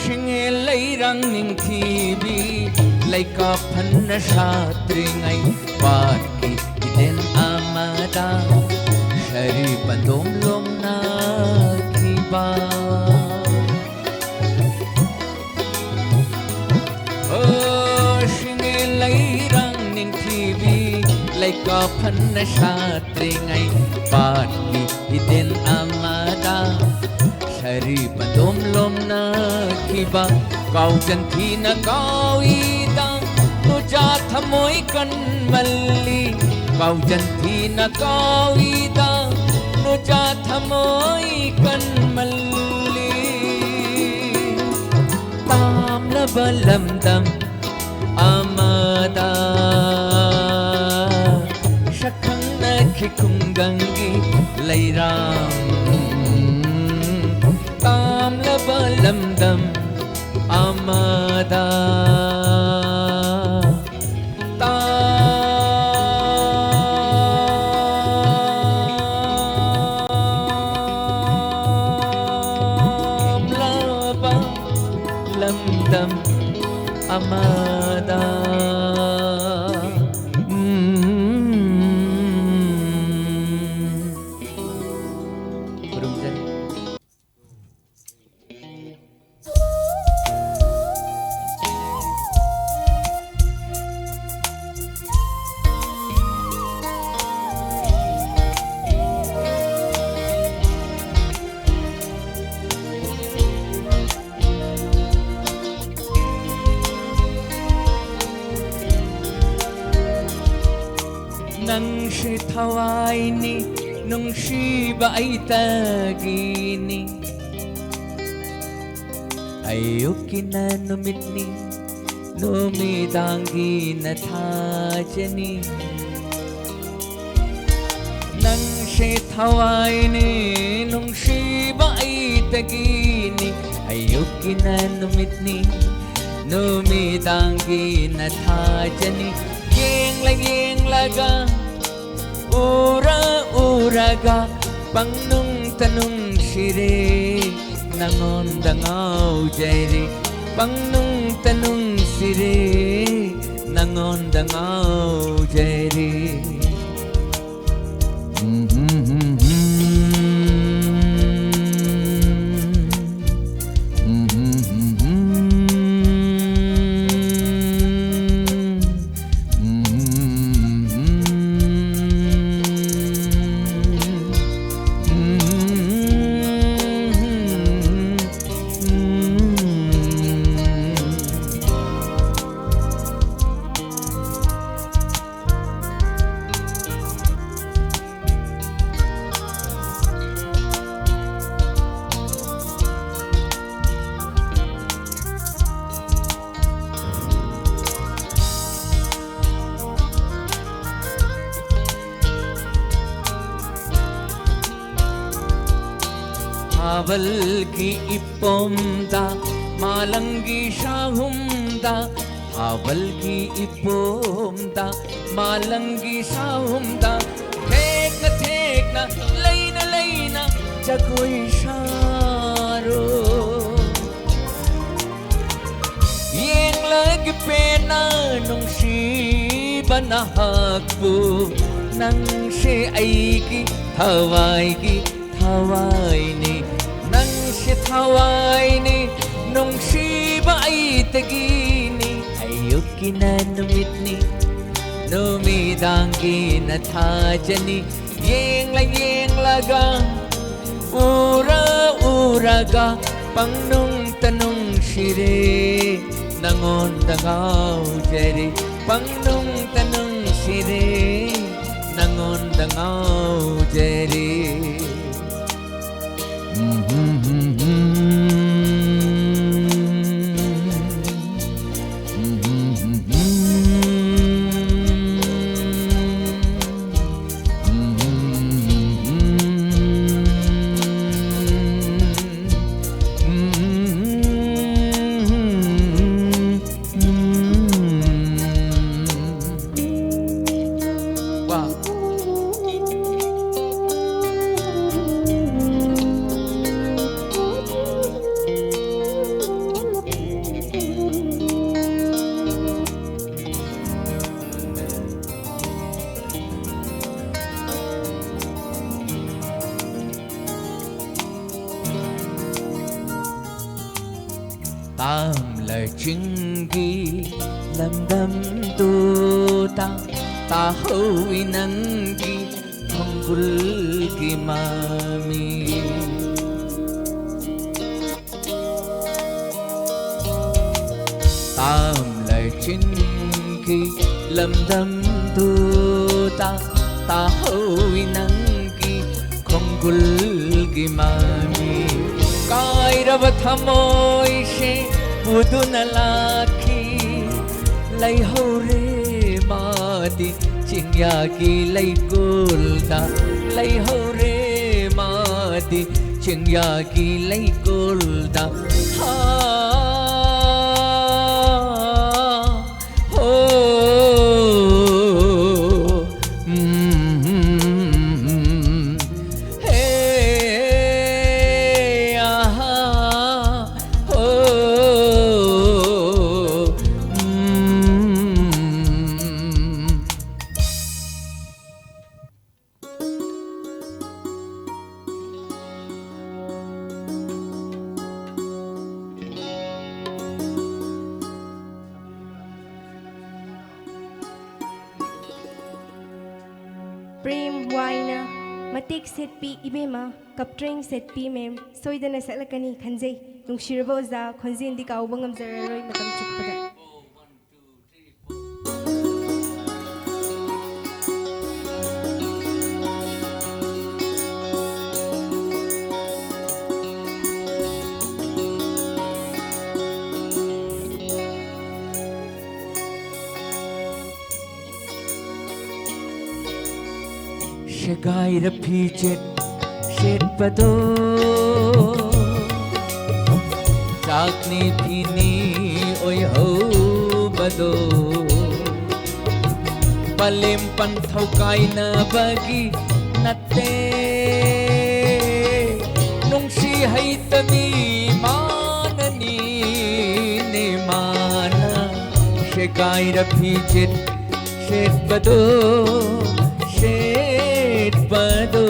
ꯁꯤꯡꯉꯦ ꯂꯩꯔꯥꯡ ꯅꯤꯡꯊꯤꯕꯤ, ꯂꯩꯀꯥ ꯐꯟꯅ ꯁꯥꯠꯇ꯭ꯔꯤꯉꯩ, ꯄꯥꯠꯀꯤ ꯏꯗꯦꯟ ꯑꯃꯗ ꯁꯥꯔꯤ ꯄꯟꯗꯣꯝ ꯂꯣꯝꯅꯈꯤꯕ꯫ ꯑꯣ, ꯁꯤꯡꯉꯦ ꯂꯩꯔꯥꯡ ꯅꯤꯡꯊꯤꯕꯤ, ꯂꯩꯀꯥ ꯐꯟꯅ ꯁꯥꯠꯇ꯭ꯔꯤꯉꯩ, ꯄꯥꯠꯀꯤ ꯏꯗꯦꯟ ꯑꯃꯗ ꯁꯥꯔꯤ ꯄꯟꯗꯣꯝ ꯂꯣꯝꯅꯈꯤꯕ꯫ ꯀꯥꯎꯖꯟ ꯊꯤꯅ ꯀꯥꯎꯏꯗ ꯅꯨꯖꯥ ꯊꯃꯣꯏ ꯀꯟꯃꯜꯂꯤ, ꯀꯥꯎꯖꯟ ꯊꯤꯅ ꯀꯥꯎꯏꯗ ꯅꯨꯖꯥ ꯊꯃꯣꯏ ꯀꯟꯃꯜꯂꯤ꯫ ꯄꯥꯝꯂꯕ ꯂꯝꯗꯝ ꯑꯃꯗ ꯁꯛꯈꯪꯅꯈꯤ ꯈꯨꯡꯒꯪꯒꯤ ꯂꯩꯔꯥꯡ꯫ ꯄꯥꯝꯂꯕ ꯂꯝꯗꯝ ꯑꯃꯗ꯫ ꯇꯥꯝꯂꯕ ꯂꯝꯗꯝ ꯑꯃꯗ꯫ ꯎꯝ꯫ ꯈꯨꯔꯨꯝꯖꯔꯤ꯫ ꯅꯪꯁꯦ ꯊꯋꯥꯏꯅꯤ, ꯅꯨꯡꯁꯤꯕ ꯑꯩꯇꯒꯤꯅꯤ꯫ ꯑꯌꯨꯛꯀꯤꯅ ꯅꯨꯃꯤꯠꯅꯤ, ꯅꯨꯃꯤꯗꯥꯡꯒꯤꯅ ꯊꯥꯖꯅꯤ꯫ ꯅꯪꯁꯦ ꯊꯋꯥꯏꯅꯤ, ꯅꯨꯡꯁꯤꯕ ꯑꯩꯇꯒꯤꯅꯤ꯫ ꯑꯌꯨꯛꯀꯤꯅ ꯅꯨꯃꯤꯠꯅꯤ, ꯅꯨꯃꯤꯗꯥꯡꯒꯤꯅ ꯊꯥꯖꯅꯤ꯫ ꯌꯦꯡꯂ ꯌꯦꯡꯂꯒ, ꯎꯔ ꯎꯔꯒ, ꯄꯪꯅꯨꯡꯇ ꯅꯨꯡꯁꯤꯔꯦ, ꯅꯉꯣꯟꯗ ꯉꯥꯎꯖꯔꯦ꯫ ꯄꯪꯅꯨꯡꯇ ꯅꯨꯡꯁꯤꯔꯦ, ꯅꯉꯣꯟꯗ ꯉꯥꯎꯖꯔꯦ꯫ ꯊꯥꯕꯜꯒꯤ ꯏꯄꯣꯝꯗ, ꯃꯥꯂꯪꯒꯤ ꯁꯥꯍꯨꯝꯗ, ꯊꯥꯕꯜꯒꯤ ꯏꯄꯣꯝꯗ, ꯃꯥꯂꯪꯒꯤ ꯁꯥꯍꯨꯝꯗ, ꯊꯦꯛꯅ ꯊꯦꯛꯅ, ꯂꯩꯅ ꯂꯩꯅ ꯖꯒꯣꯏ ꯁꯥꯔꯣ꯫ ꯌꯦꯡꯂꯒꯦ ꯄꯦꯟꯅ ꯅꯨꯡꯁꯤꯕ ꯅꯍꯥꯛꯄꯨ, ꯅꯪꯁꯦ ꯑꯩꯒꯤ ꯊꯋꯥꯏꯒꯤ ꯊꯋꯥꯏꯅꯤ, ꯅꯪꯁꯦ ꯊꯋꯥꯏꯅꯤ, ꯅꯨꯡꯁꯤꯕ ꯑꯩꯇꯒꯤꯅꯤ꯫ ꯑꯌꯨꯛꯀꯤꯅ ꯅꯨꯃꯤꯠꯅꯤ, ꯅꯨꯃꯤꯗꯥꯡꯒꯤꯅ ꯊꯥꯖꯅꯤ꯫ ꯌꯦꯡꯂ ꯌꯦꯡꯂꯒ, ꯎꯔ ꯎꯔꯒ, ꯄꯪꯅꯨꯡꯇ ꯅꯨꯡꯁꯤꯔꯦ, ꯅꯉꯣꯟꯗ ꯉꯥꯎꯖꯔꯦ, ꯄꯪꯅꯨꯡꯇ ꯅꯨꯡꯁꯤꯔꯦ, ꯉꯥꯎꯖꯔꯦ꯫ ꯇꯥꯝꯂ ꯆꯤꯡꯒꯤ ꯂꯝꯗꯝꯗꯨꯗ ꯇꯥꯍꯧꯏ ꯅꯪꯒꯤ ꯈꯣꯡꯒꯨꯜꯒꯤ ꯃꯃꯤ꯫ ꯇꯥꯝꯂ ꯆꯤꯡꯒꯤ ꯂꯝꯗꯝꯗꯨꯗ ꯇꯥꯍꯧꯏ ꯅꯪꯒꯤ ꯈꯣꯡꯒꯨꯜꯒꯤ ꯃꯃꯤ꯫ ꯀꯥꯏꯔꯕ ꯊꯃꯣꯏꯁꯦ ꯄꯨꯗꯨꯅ ꯂꯥꯛꯈꯤ, ꯂꯩꯍꯧꯔꯦ ꯃꯥꯗꯤ ꯆꯤꯡꯌꯥꯒꯤ ꯂꯩꯀꯣꯜꯗ, ꯂꯩꯍꯧꯔꯦ ꯃꯥꯗꯤ ꯆꯤꯡꯌꯥꯒꯤ ꯂꯩꯀꯣꯜꯗ꯫ ꯍꯥ, ꯍꯣ, ꯎꯝ, ꯍꯦ, ꯑꯥ, ꯍꯥ, ꯍꯣ, ꯎꯝ꯫ ꯄ꯭ꯔꯦꯝ ꯋꯥꯏꯅ ꯃꯇꯦꯛ ꯁꯦꯠꯄꯤ ꯏꯕꯦꯝꯃ, ꯀꯞꯇ꯭ꯔꯦꯡ ꯁꯦꯠꯄꯤ ꯃꯦꯝ, ꯁꯣꯏꯗꯅ ꯁꯛꯂꯛꯀꯅꯤ ꯈꯟꯖꯩ꯫ ꯅꯨꯡꯁꯤꯔꯕ ꯑꯣꯖꯥ, ꯈꯣꯟꯖꯦꯜꯗꯤ ꯀꯥꯎꯕ ꯉꯝꯖꯔꯔꯣꯏ ꯃꯇꯝ ꯆꯨꯞꯄꯗ꯫ ꯁꯦꯒꯥꯏꯔ ꯐꯤꯖꯦꯠ ꯁꯦꯠꯄꯗꯣ, ꯆꯥꯛꯅꯤ ꯐꯤꯅꯤ ꯑꯣꯏꯍꯧꯕꯗꯣ, ꯄꯂꯦꯝ ꯄꯟꯊꯧ ꯀꯥꯏꯅꯕꯒꯤ ꯅꯠꯇꯦ, ꯅꯨꯡꯁꯤ ꯍꯩꯇꯅꯤ ꯃꯥꯅꯅꯤꯅꯦ ꯃꯥꯅ ꯁꯦꯒꯥꯏꯔ ꯐꯤꯖꯦꯠ ꯁꯦꯠꯄꯗꯣ, ꯁꯦꯠꯄꯗꯣ꯫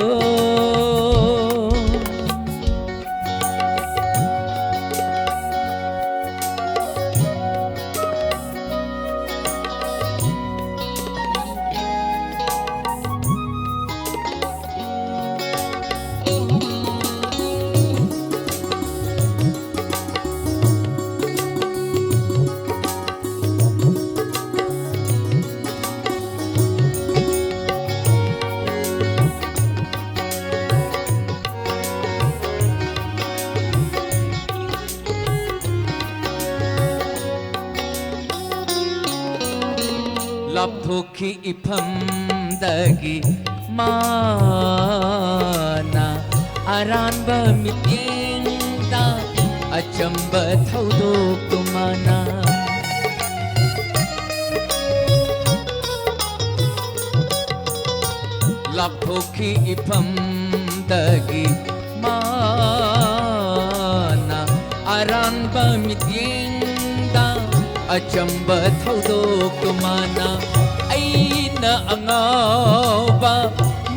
ꯂꯥꯞꯊꯣꯛꯈꯤ ꯏꯐꯝꯗꯒꯤ ꯃꯥꯅ, ꯑꯔꯥꯟꯕ ꯃꯤꯠꯌꯦꯡꯗ ꯑꯆꯝꯕ ꯊꯧꯗꯣꯛꯇꯨ ꯃꯥꯅ꯫ ꯂꯥꯞꯊꯣꯛꯈꯤ ꯏꯐꯝꯗꯒꯤ ꯃꯥꯅ, ꯑꯔꯥꯟꯕ ꯃꯤꯠꯌꯦꯡꯗ ꯑꯆꯝꯕ ꯊꯧꯗꯣꯛꯇꯨ ꯃꯥꯅ꯫ ꯑꯩꯅ ꯑꯉꯥꯎꯕ,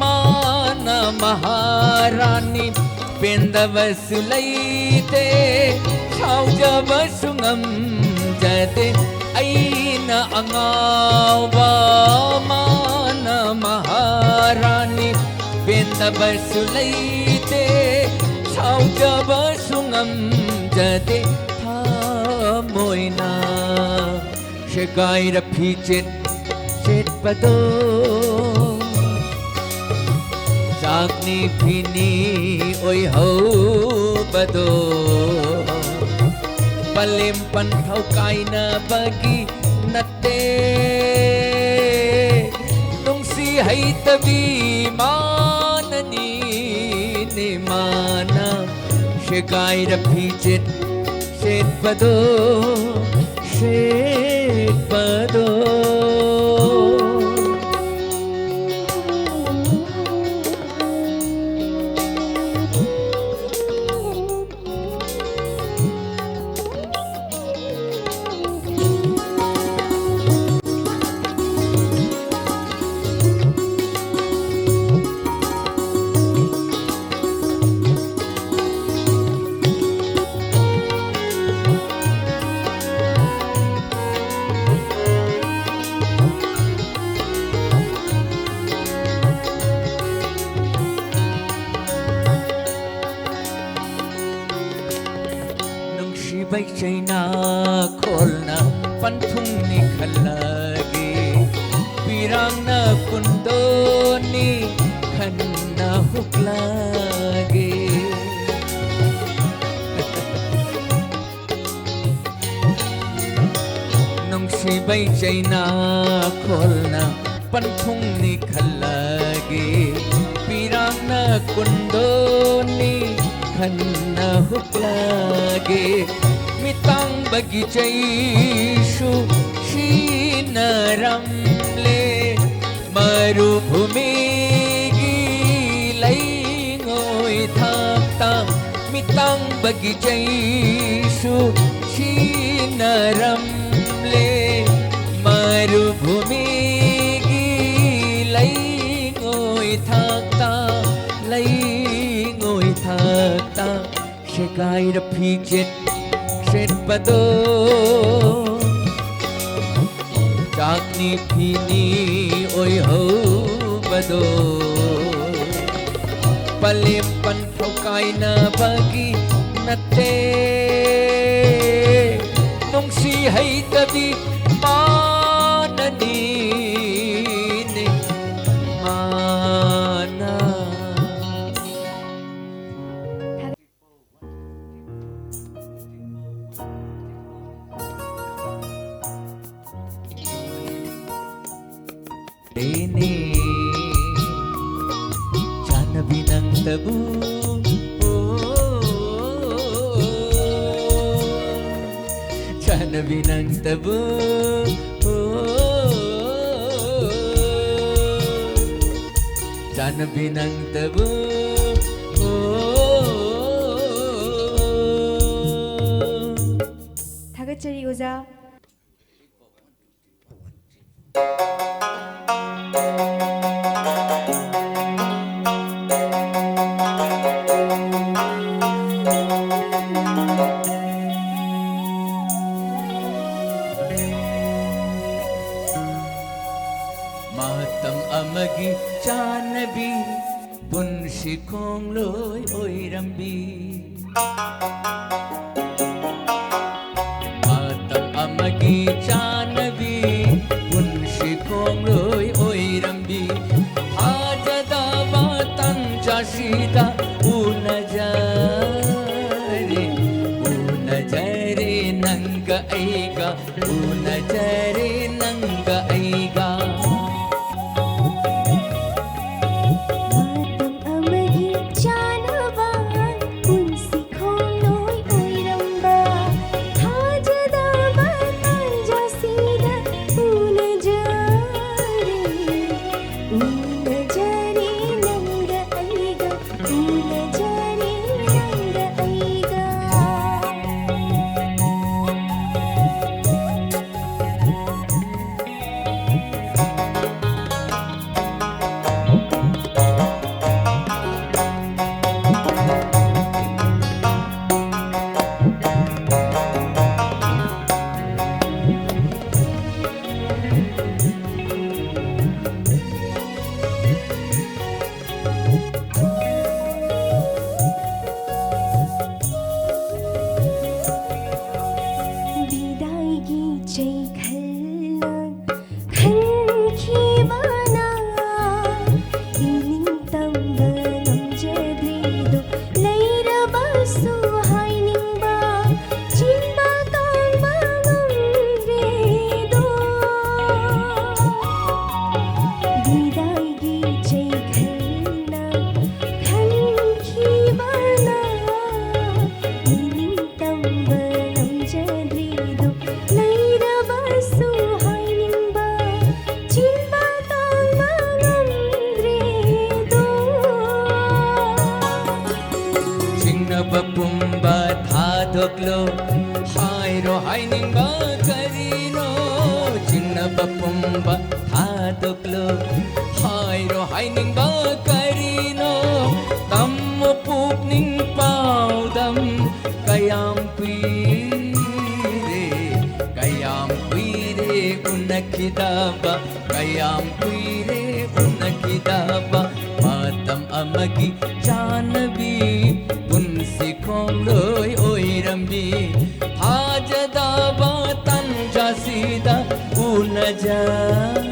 ꯃꯥꯅ ꯃꯍꯥꯔꯥꯅꯤ, ꯄꯦꯟꯗꯕꯁꯨ ꯂꯩꯇꯦ, ꯁꯥꯎꯖꯕꯁꯨ ꯉꯝꯖꯗꯦ꯫ ꯑꯩꯅ ꯑꯉꯥꯎꯕ, ꯃꯥꯅ ꯃꯍꯥꯔꯥꯅꯤ, ꯄꯦꯟꯗꯕꯁꯨ ꯂꯩꯇꯦ, ꯁꯥꯎꯖꯕꯁꯨ ꯉꯝꯖꯗꯦ꯫ ꯊꯃꯣꯏꯅ ꯁꯦꯒꯥꯏꯔ ꯐꯤꯖꯦꯠ ꯁꯦꯠꯄꯗꯣ, ꯆꯥꯛꯅꯤ ꯐꯤꯅꯤ ꯑꯣꯏꯍꯧꯕꯗꯣ, ꯄꯂꯦꯝ ꯄꯟꯊꯧ ꯀꯥꯏꯅꯕꯒꯤ ꯅꯠꯇꯦ, ꯅꯨꯡꯁꯤ ꯍꯩꯇꯕꯤ ꯃꯥꯅꯅꯤꯅꯦ ꯃꯥꯅ ꯁꯦꯒꯥꯏꯔ ꯐꯤꯖꯦꯠ ꯁꯦꯠꯄꯗꯣ, ꯁꯦꯠꯄꯗꯣ꯫ ꯅꯨꯡꯁꯤꯕꯩ ꯆꯩꯅꯥꯈꯣꯜꯅ ꯄꯟꯊꯨꯡꯅꯤ ꯈꯜꯂꯒꯦ, ꯄꯤꯔꯥꯡꯅ ꯀꯨꯟꯗꯣꯅꯤ ꯈꯟꯅ ꯍꯨꯛꯂꯒꯦ꯫ ꯅꯨꯡꯁꯤꯕꯩ ꯆꯩꯅꯥꯈꯣꯜꯅ ꯄꯟꯊꯨꯡꯅꯤ ꯈꯜꯂꯒꯦ, ꯄꯤꯔꯥꯡꯅ ꯀꯨꯟꯗꯣꯅꯤ ꯈꯟꯅ ꯍꯨꯛꯂꯒꯦ꯫ ꯃꯤꯇꯥꯡꯕꯒꯤ ꯆꯩꯁꯨ ꯁꯤꯟꯅꯔꯝꯂꯦ, ꯃꯔꯨꯚꯨꯃꯤꯒꯤ ꯂꯩꯉꯣꯏ ꯊꯥꯛꯇ꯫ ꯃꯤꯇꯥꯡꯕꯒꯤ ꯆꯩꯁꯨ ꯁꯤꯟꯅꯔꯝꯂꯦ, ꯃꯔꯨꯚꯨꯃꯤꯒꯤ ꯂꯩꯉꯣꯏ ꯊꯥꯛꯇ, ꯂꯩꯉꯣꯏ ꯊꯥꯛꯇ꯫ ꯁꯦꯒꯥꯏꯔ ꯐꯤꯖꯦꯠ ꯁꯦꯠꯄꯗꯣ, ꯆꯥꯛꯅꯤ ꯐꯤꯅꯤ ꯑꯣꯏꯍꯧꯕꯗꯣ, ꯄꯂꯦꯝ ꯄꯟꯊꯧ ꯀꯥꯏꯅꯕꯒꯤ ꯅꯠꯇꯦ, ꯅꯨꯡꯁꯤ ꯍꯩꯇꯕꯤ ꯃꯥꯅꯅꯤꯅꯦ, ꯃꯥꯅ꯫ ꯂꯩꯅꯤ꯫ ꯅꯪꯇꯕꯨ, ꯑꯣ, ꯆꯥꯟꯅꯕꯤ ꯅꯪꯇꯕꯨ, ꯑꯣ, ꯆꯥꯟꯅꯕꯤ ꯅꯪꯇꯕꯨ, ꯑꯣ꯫ ꯊꯥꯒꯠꯆꯔꯤ ꯑꯣꯖꯥ꯫ ꯃꯇꯝ ꯑꯃꯒꯤ ꯆꯥꯟꯅꯕꯤ, ꯄꯨꯟꯁꯤ ꯈꯣꯡꯂꯣꯏ ꯑꯣꯏꯔꯝꯕꯤ꯫ ꯃꯇꯝ ꯑꯃꯒꯤ ꯆꯥꯟꯅꯕꯤ, ꯄꯨꯟꯁꯤ ꯈꯣꯡꯂꯣꯏ ꯑꯣꯏꯔꯝꯕꯤ꯫ ꯊꯥꯖꯗꯕ ꯇꯟꯖꯥꯁꯤꯗ ꯎꯅꯖꯔꯦ, ꯎꯅꯖꯔꯦ ꯅꯪꯒ ꯑꯩꯒ, ꯎꯅꯖꯔꯦ ꯅꯪꯒ ꯑꯩꯒ꯫ ꯃꯇꯝ ꯑꯃꯒꯤ ꯆꯥꯟꯅꯕ, ꯄꯨꯟꯁꯤ ꯈꯣꯡꯂꯣꯏ ꯑꯣꯏꯔꯝꯕ, ꯊꯥꯖꯗꯕ ꯇꯥꯟꯖꯥꯁꯤꯗ ꯎꯅꯖꯔꯦ, ꯎꯅꯖꯔꯦ ꯅꯪꯒ ꯑꯩꯒ, ꯎꯅꯖꯔꯦ ꯅꯪꯒ ꯑꯩꯒ꯫ ꯍꯥꯏꯅꯤꯡꯕ ꯀꯔꯤꯅꯣ? ꯆꯤꯡꯅꯕ ꯄꯨꯝꯕ ꯊꯥꯗꯣꯛꯂꯣ꯫ ꯍꯥꯏꯔꯣ ꯍꯥꯏꯅꯤꯡꯕ ꯀꯔꯤꯅꯣ? ꯇꯝꯃꯣ ꯄꯨꯛꯅꯤꯡ ꯄꯥꯎꯗꯝ꯫ ꯀꯌꯥꯝ ꯀꯨꯏꯔꯦ, ꯀꯌꯥꯝ ꯀꯨꯏꯔꯦ ꯎꯅꯈꯤꯗꯕ꯫ ꯀꯌꯥꯝ ꯀꯨꯏꯔꯦ ꯎꯅꯈꯤꯗꯕ꯫ ꯃꯇꯝ ꯑꯃꯒꯤ ꯆꯥꯟꯅꯕꯤ, ꯄꯨꯟꯁꯤ ꯈꯣꯡꯂꯣꯏ ꯑꯣꯏꯔꯝꯕꯤ꯫ ꯊꯥꯖꯗꯕ ꯇꯟꯖꯥꯁꯤꯗ ꯎꯅꯖꯔꯦ,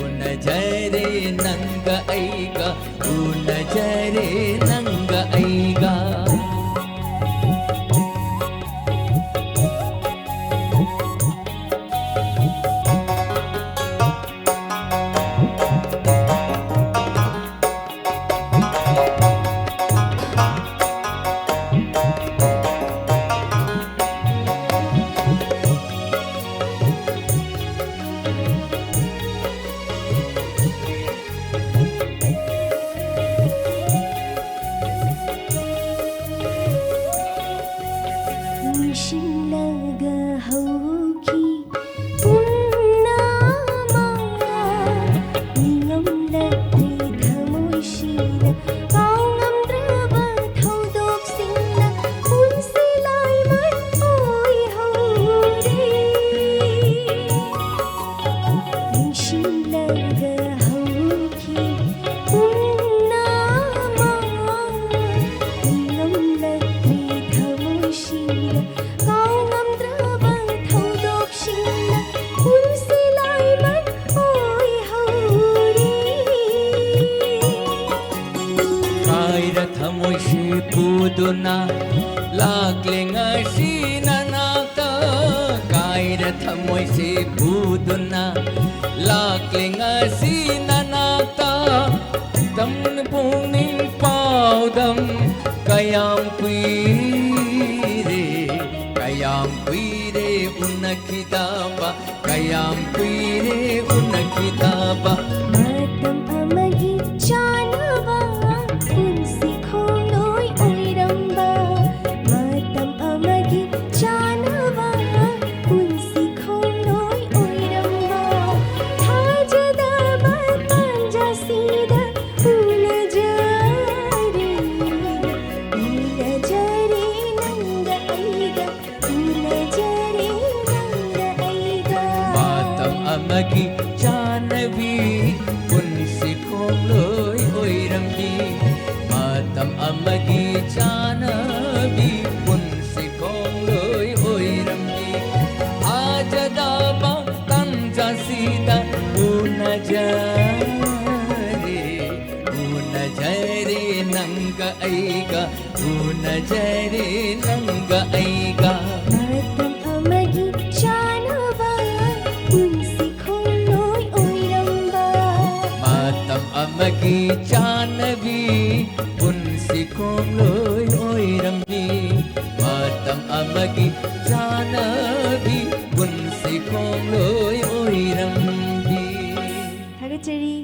ꯎꯅꯖꯔꯦ ꯅꯪꯒ ꯑꯩꯒ, ꯎꯅꯖꯔꯦ ꯅꯪꯒ ꯑꯩꯒ꯫ ꯅꯤꯡꯁꯤꯡꯂꯒ ꯍꯧꯈꯤ ꯄꯨꯝꯅꯃꯛ꯫ ꯅꯤꯡꯉꯝꯂꯛꯂꯤ ꯊꯃꯣꯏꯁꯤꯗ ꯀꯥꯎꯉꯝꯗ꯭ꯔꯕ ꯊꯧꯗꯣꯛꯁꯤꯡꯅ ꯄꯨꯟꯁꯤ ꯂꯥꯏꯃꯟ ꯑꯣꯏꯍꯧꯔꯦ꯫ ꯅꯤꯡꯁꯤꯡꯂꯒ ꯍꯧꯈꯤ ꯄꯨꯝꯅꯃꯛ꯫ ꯅꯤꯡꯉꯝꯂꯛꯂꯤ ꯊꯃꯣꯏꯁꯤꯗ ꯀꯥꯎꯉꯝꯗ꯭ꯔꯕ ꯊꯧꯗꯣꯛꯁꯤꯡꯅ ꯄꯨꯟꯁꯤ ꯂꯥꯏꯃꯟ ꯑꯣꯏꯍꯧꯔꯦ꯫ ꯀꯥꯏꯔ ꯊꯃꯣꯏꯁꯤ ꯄꯨꯗꯨꯅ ꯂꯥꯛꯂꯦ ꯉꯁꯤ ꯅꯅꯥꯛꯇ꯫ ꯀꯥꯏꯔ ꯊꯃꯣꯏꯁꯤ ꯄꯨꯗꯨꯅ ꯂꯥꯛꯂꯦ ꯉꯁꯤ ꯅꯅꯥꯛꯇ꯫ ꯇꯝꯅ ꯄꯨꯛꯅꯤꯡ ꯄꯥꯎꯗꯝ꯫ ꯀꯌꯥꯝ ꯀꯨꯏꯔꯦ, ꯀꯌꯥꯝ ꯀꯨꯏꯔꯦ ꯎꯅꯈꯤꯗꯕ꯫ ꯀꯌꯥꯝ ꯀꯨꯏꯔꯦ ꯎꯅꯈꯤꯗꯕ꯫ ꯃꯇꯝ ꯑꯃꯒꯤ ꯆꯥꯟꯅꯕ, ꯄꯨꯟꯁꯤ ꯈꯣꯡꯂꯣꯏ ꯑꯣꯏꯔꯝꯕ꯫ ꯃꯇꯝ ꯑꯃꯒꯤ ꯑꯃꯒꯤ ꯆꯥꯅꯕꯤ ꯄꯨꯟꯁꯤ ꯈꯣꯡꯂꯣꯏ ꯑꯣꯏꯔꯝꯕꯤ꯫ ꯃꯇꯝ ꯑꯃꯒꯤ ꯆꯥꯅꯕꯤ ꯄꯨꯟꯁꯤ ꯈꯣꯡꯂꯣꯏ ꯑꯣꯏꯔꯝꯕꯤ꯫ ꯊꯥꯖꯗꯕ ꯇꯟꯖꯥꯁꯤꯗ ꯎꯅꯖꯔꯦ, ꯎꯅꯖꯔꯦ ꯅꯪꯒ ꯑꯩꯒ, ꯎꯅꯖꯔꯦ ꯅꯪꯒ ꯑꯩꯒ꯫ ꯃꯇꯝ ꯑꯃꯒꯤ ꯆꯥꯅꯕ ꯄꯨꯟꯁꯤ ꯈꯣꯡꯂꯣꯏ ꯑꯣꯏꯔꯝꯕ꯫ ꯃꯇꯝ ꯑꯃꯒꯤ ꯆꯥꯅꯕꯤ ꯄꯨꯟꯁꯤ ꯈꯣꯡꯂꯣꯏ ꯑꯣꯏꯔꯝꯕꯤ꯫ ꯃꯇꯝ ꯑꯃꯒꯤ ꯆꯥꯅꯕꯤ ꯄꯨꯟꯁꯤ ꯈꯣꯡꯂꯣꯏ ꯑꯣꯏꯔꯝꯕꯤ꯫ ꯊꯥꯒꯠꯆꯔꯤ꯫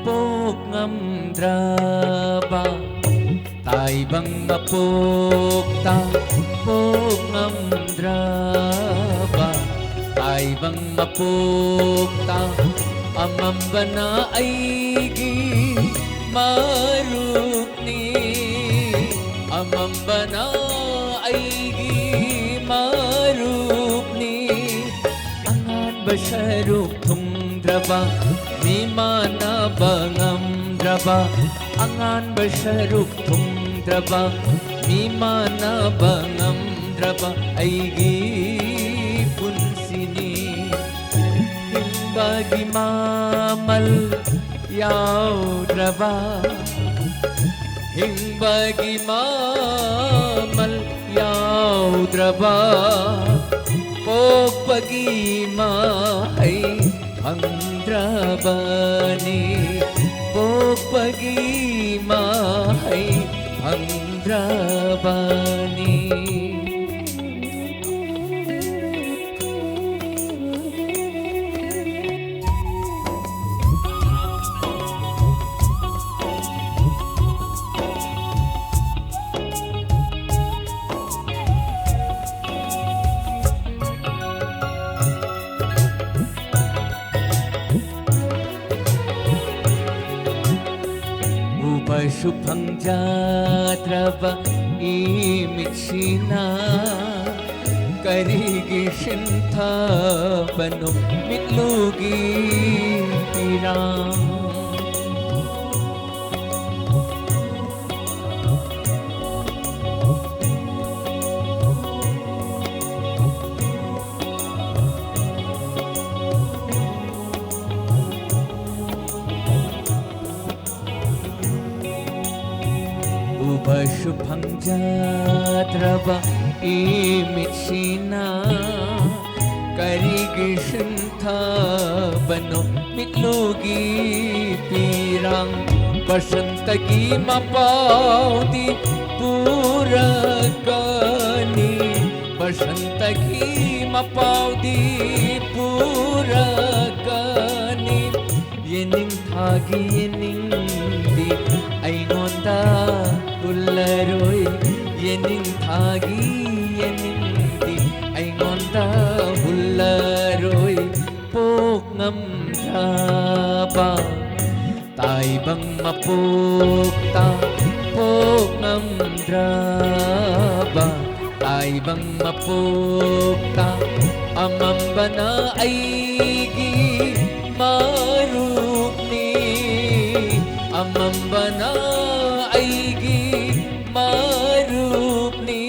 ꯄꯣꯛ ꯉꯝꯗ꯭ꯔꯕ ꯇꯥꯏꯕꯪ ꯃꯄꯣꯛꯇ, ꯄꯣꯛ ꯉꯝꯗ꯭ꯔꯕ ꯇꯥꯏꯕꯪ ꯃꯄꯣꯛꯇ, ꯑꯃꯝꯕꯅ ꯑꯩꯒꯤ ꯃꯔꯨꯞꯅꯤ, ꯑꯃꯝꯕꯅ ꯑꯩꯒꯤ ꯃꯔꯨꯞꯅꯤ꯫ ꯑꯉꯥꯟꯕ ꯁꯔꯨꯛ ꯊꯨꯡꯗ꯭ꯔꯕ, ꯃꯤꯃꯥꯟꯅꯕ ꯉꯝꯗ꯭ꯔꯕ, ꯑꯉꯥꯟꯕ ꯁꯔꯨꯛ ꯊꯨꯡꯗ꯭ꯔꯕ, ꯃꯤꯃꯥꯟꯅꯕ ꯉꯝꯗ꯭ꯔꯕ ꯑꯩꯒꯤ ꯄꯨꯟꯁꯤꯅꯤ꯫ ꯍꯤꯡꯕꯒꯤ ꯃꯃꯜ ꯌꯥꯎꯗ꯭ꯔꯕ, ꯍꯤꯡꯕꯒꯤ ꯃꯃꯜ ꯌꯥꯎꯗ꯭ꯔꯕ, ꯄꯣꯛꯄꯒꯤ ꯃꯍꯩ ꯐꯪꯗ꯭ꯔꯕꯅꯤ, ꯄꯣꯛꯄꯒꯤ ꯃꯍꯩ ꯐꯪ ꯉꯝꯗ꯭ꯔꯕꯅꯤ꯫ ꯎꯕꯁꯨ ꯐꯪꯖꯗ꯭ꯔꯕ ꯏꯃꯤꯠꯁꯤꯅ ꯀꯔꯤꯒꯤ ꯁꯤꯟꯊꯕꯅꯣ ꯃꯤꯠꯂꯨꯒꯤ ꯄꯤꯔꯥꯡ? ꯎꯕꯁꯨ ꯐꯪꯖꯗ꯭ꯔꯕ ꯏꯃꯤꯠꯁꯤꯅ ꯀꯔꯤꯒꯤ ꯁꯤꯟꯊꯕꯅꯣ ꯃꯤꯠꯂꯨꯒꯤ ꯄꯤꯔꯥꯡ? ꯕꯁꯟꯇꯒꯤ ꯃꯄꯥꯎꯗꯤ ꯄꯨꯔꯛꯀꯅꯤ, ꯕꯁꯟꯇꯒꯤ ꯃꯄꯥꯎꯗꯤ ꯄꯨꯔꯛꯀꯅꯤ꯫ ꯌꯦꯅꯤꯡꯊꯥꯒꯤ ꯌꯦꯅꯤꯡꯗꯤ ꯑꯩꯉꯣꯟꯗ ꯍꯨꯜꯂꯔꯣꯏ, ꯌꯦꯅꯤꯡꯊꯥꯒꯤ ꯌꯦꯅꯤꯡꯗꯤ ꯑꯩꯉꯣꯟꯗ ꯍꯨꯜꯂꯔꯣꯏ꯫ ꯄꯣꯛ ꯉꯝꯗ꯭ꯔꯕ ꯇꯥꯏꯕꯪ ꯃꯄꯣꯛꯇ ꯄꯣꯛ ꯉꯝꯗ꯭ꯔꯕ ꯇꯥꯏꯕꯪ ꯃꯄꯣꯛꯇ ꯑꯃꯝꯕꯅ ꯑꯩꯒꯤ ꯃꯔꯨꯞꯅꯤ, ꯑꯃꯝꯕꯅ ꯑꯩꯒꯤ ꯃꯔꯨꯞꯅꯤ꯫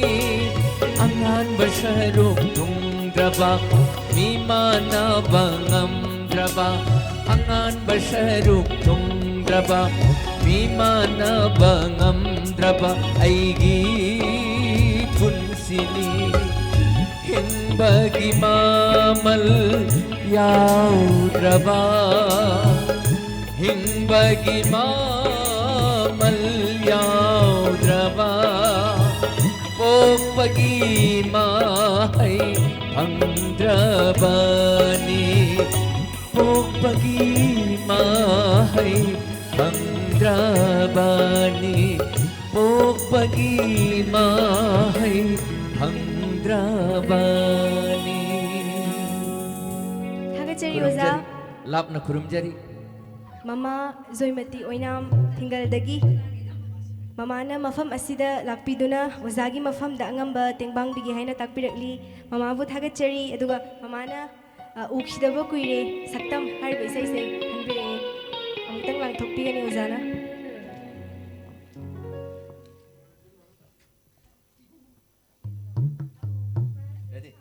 ꯑꯉꯥꯟꯕ ꯁꯔꯨꯛ ꯊꯨꯡꯗ꯭ꯔꯕ, ꯃꯤꯃꯥꯟꯅꯕ ꯉꯝꯗ꯭ꯔꯕ, ꯑꯉꯥꯟꯕ ꯁꯔꯨꯛ ꯊꯨꯡꯗ꯭ꯔꯕ, ꯃꯤꯃꯥꯟꯅꯕ ꯉꯝꯗ꯭ꯔꯕ ꯑꯩꯒꯤ ꯄꯨꯟꯁꯤꯅꯤ꯫ ꯍꯤꯡꯕꯒꯤ ꯃꯃꯜ ꯌꯥꯎꯗ꯭ꯔꯕ, ꯍꯤꯡꯕꯒꯤ ꯃꯃꯜ ꯌꯥꯎꯗ꯭ꯔꯕ ꯄꯣꯛꯄꯒꯤ ꯃꯍꯩ ꯐꯪꯗ꯭ꯔꯕꯅꯤ, ꯄꯣꯛꯄꯒꯤ ꯃꯍꯩ ꯐꯪꯗ꯭ꯔꯕꯅꯤ, ꯄꯣꯛꯄꯒꯤ ꯃꯍꯩ ꯐꯪꯗ꯭ꯔꯕꯅꯤ꯫ ꯊꯥꯒꯠꯆꯔꯤ, ꯑꯣꯖꯥ꯫ ꯈꯨꯔꯨꯝꯖꯔꯤ, ꯂꯥꯞꯅ ꯈꯨꯔꯨꯝꯖꯔꯤ꯫ ꯃꯃꯥ ꯖꯣꯏꯃꯇꯤ ꯑꯣꯏꯅꯥꯝ ꯊꯤꯡꯒꯜꯗꯒꯤ꯫ ꯃꯃꯥꯅ ꯃꯐꯝ ꯑꯁꯤꯗ ꯂꯥꯛꯄꯤꯗꯨꯅ ꯑꯣꯖꯥꯒꯤ ꯃꯐꯝꯗ ꯑꯉꯝꯕ ꯇꯦꯡꯕꯥꯡꯕꯤꯒꯦ ꯍꯥꯏꯅ ꯇꯥꯛꯄꯤꯔꯛꯂꯤ꯫ ꯃꯃꯥꯕꯨ ꯊꯥꯒꯠꯆꯔꯤ꯫ ꯑꯗꯨꯒ ꯃꯃꯥꯅ, ꯑ, "ꯎꯈꯤꯗꯕ ꯀꯨꯏꯔꯦ ꯁꯛꯇꯝ" ꯍꯥꯏꯔꯤꯕ ꯏꯁꯩꯁꯦ ꯈꯟꯕꯤꯔꯛꯑꯦ꯫ ꯑꯃꯨꯛꯇꯪ ꯂꯥꯡꯊꯣꯛꯄꯤꯒꯅꯤ ꯑꯣꯖꯥꯅ꯫ Ready?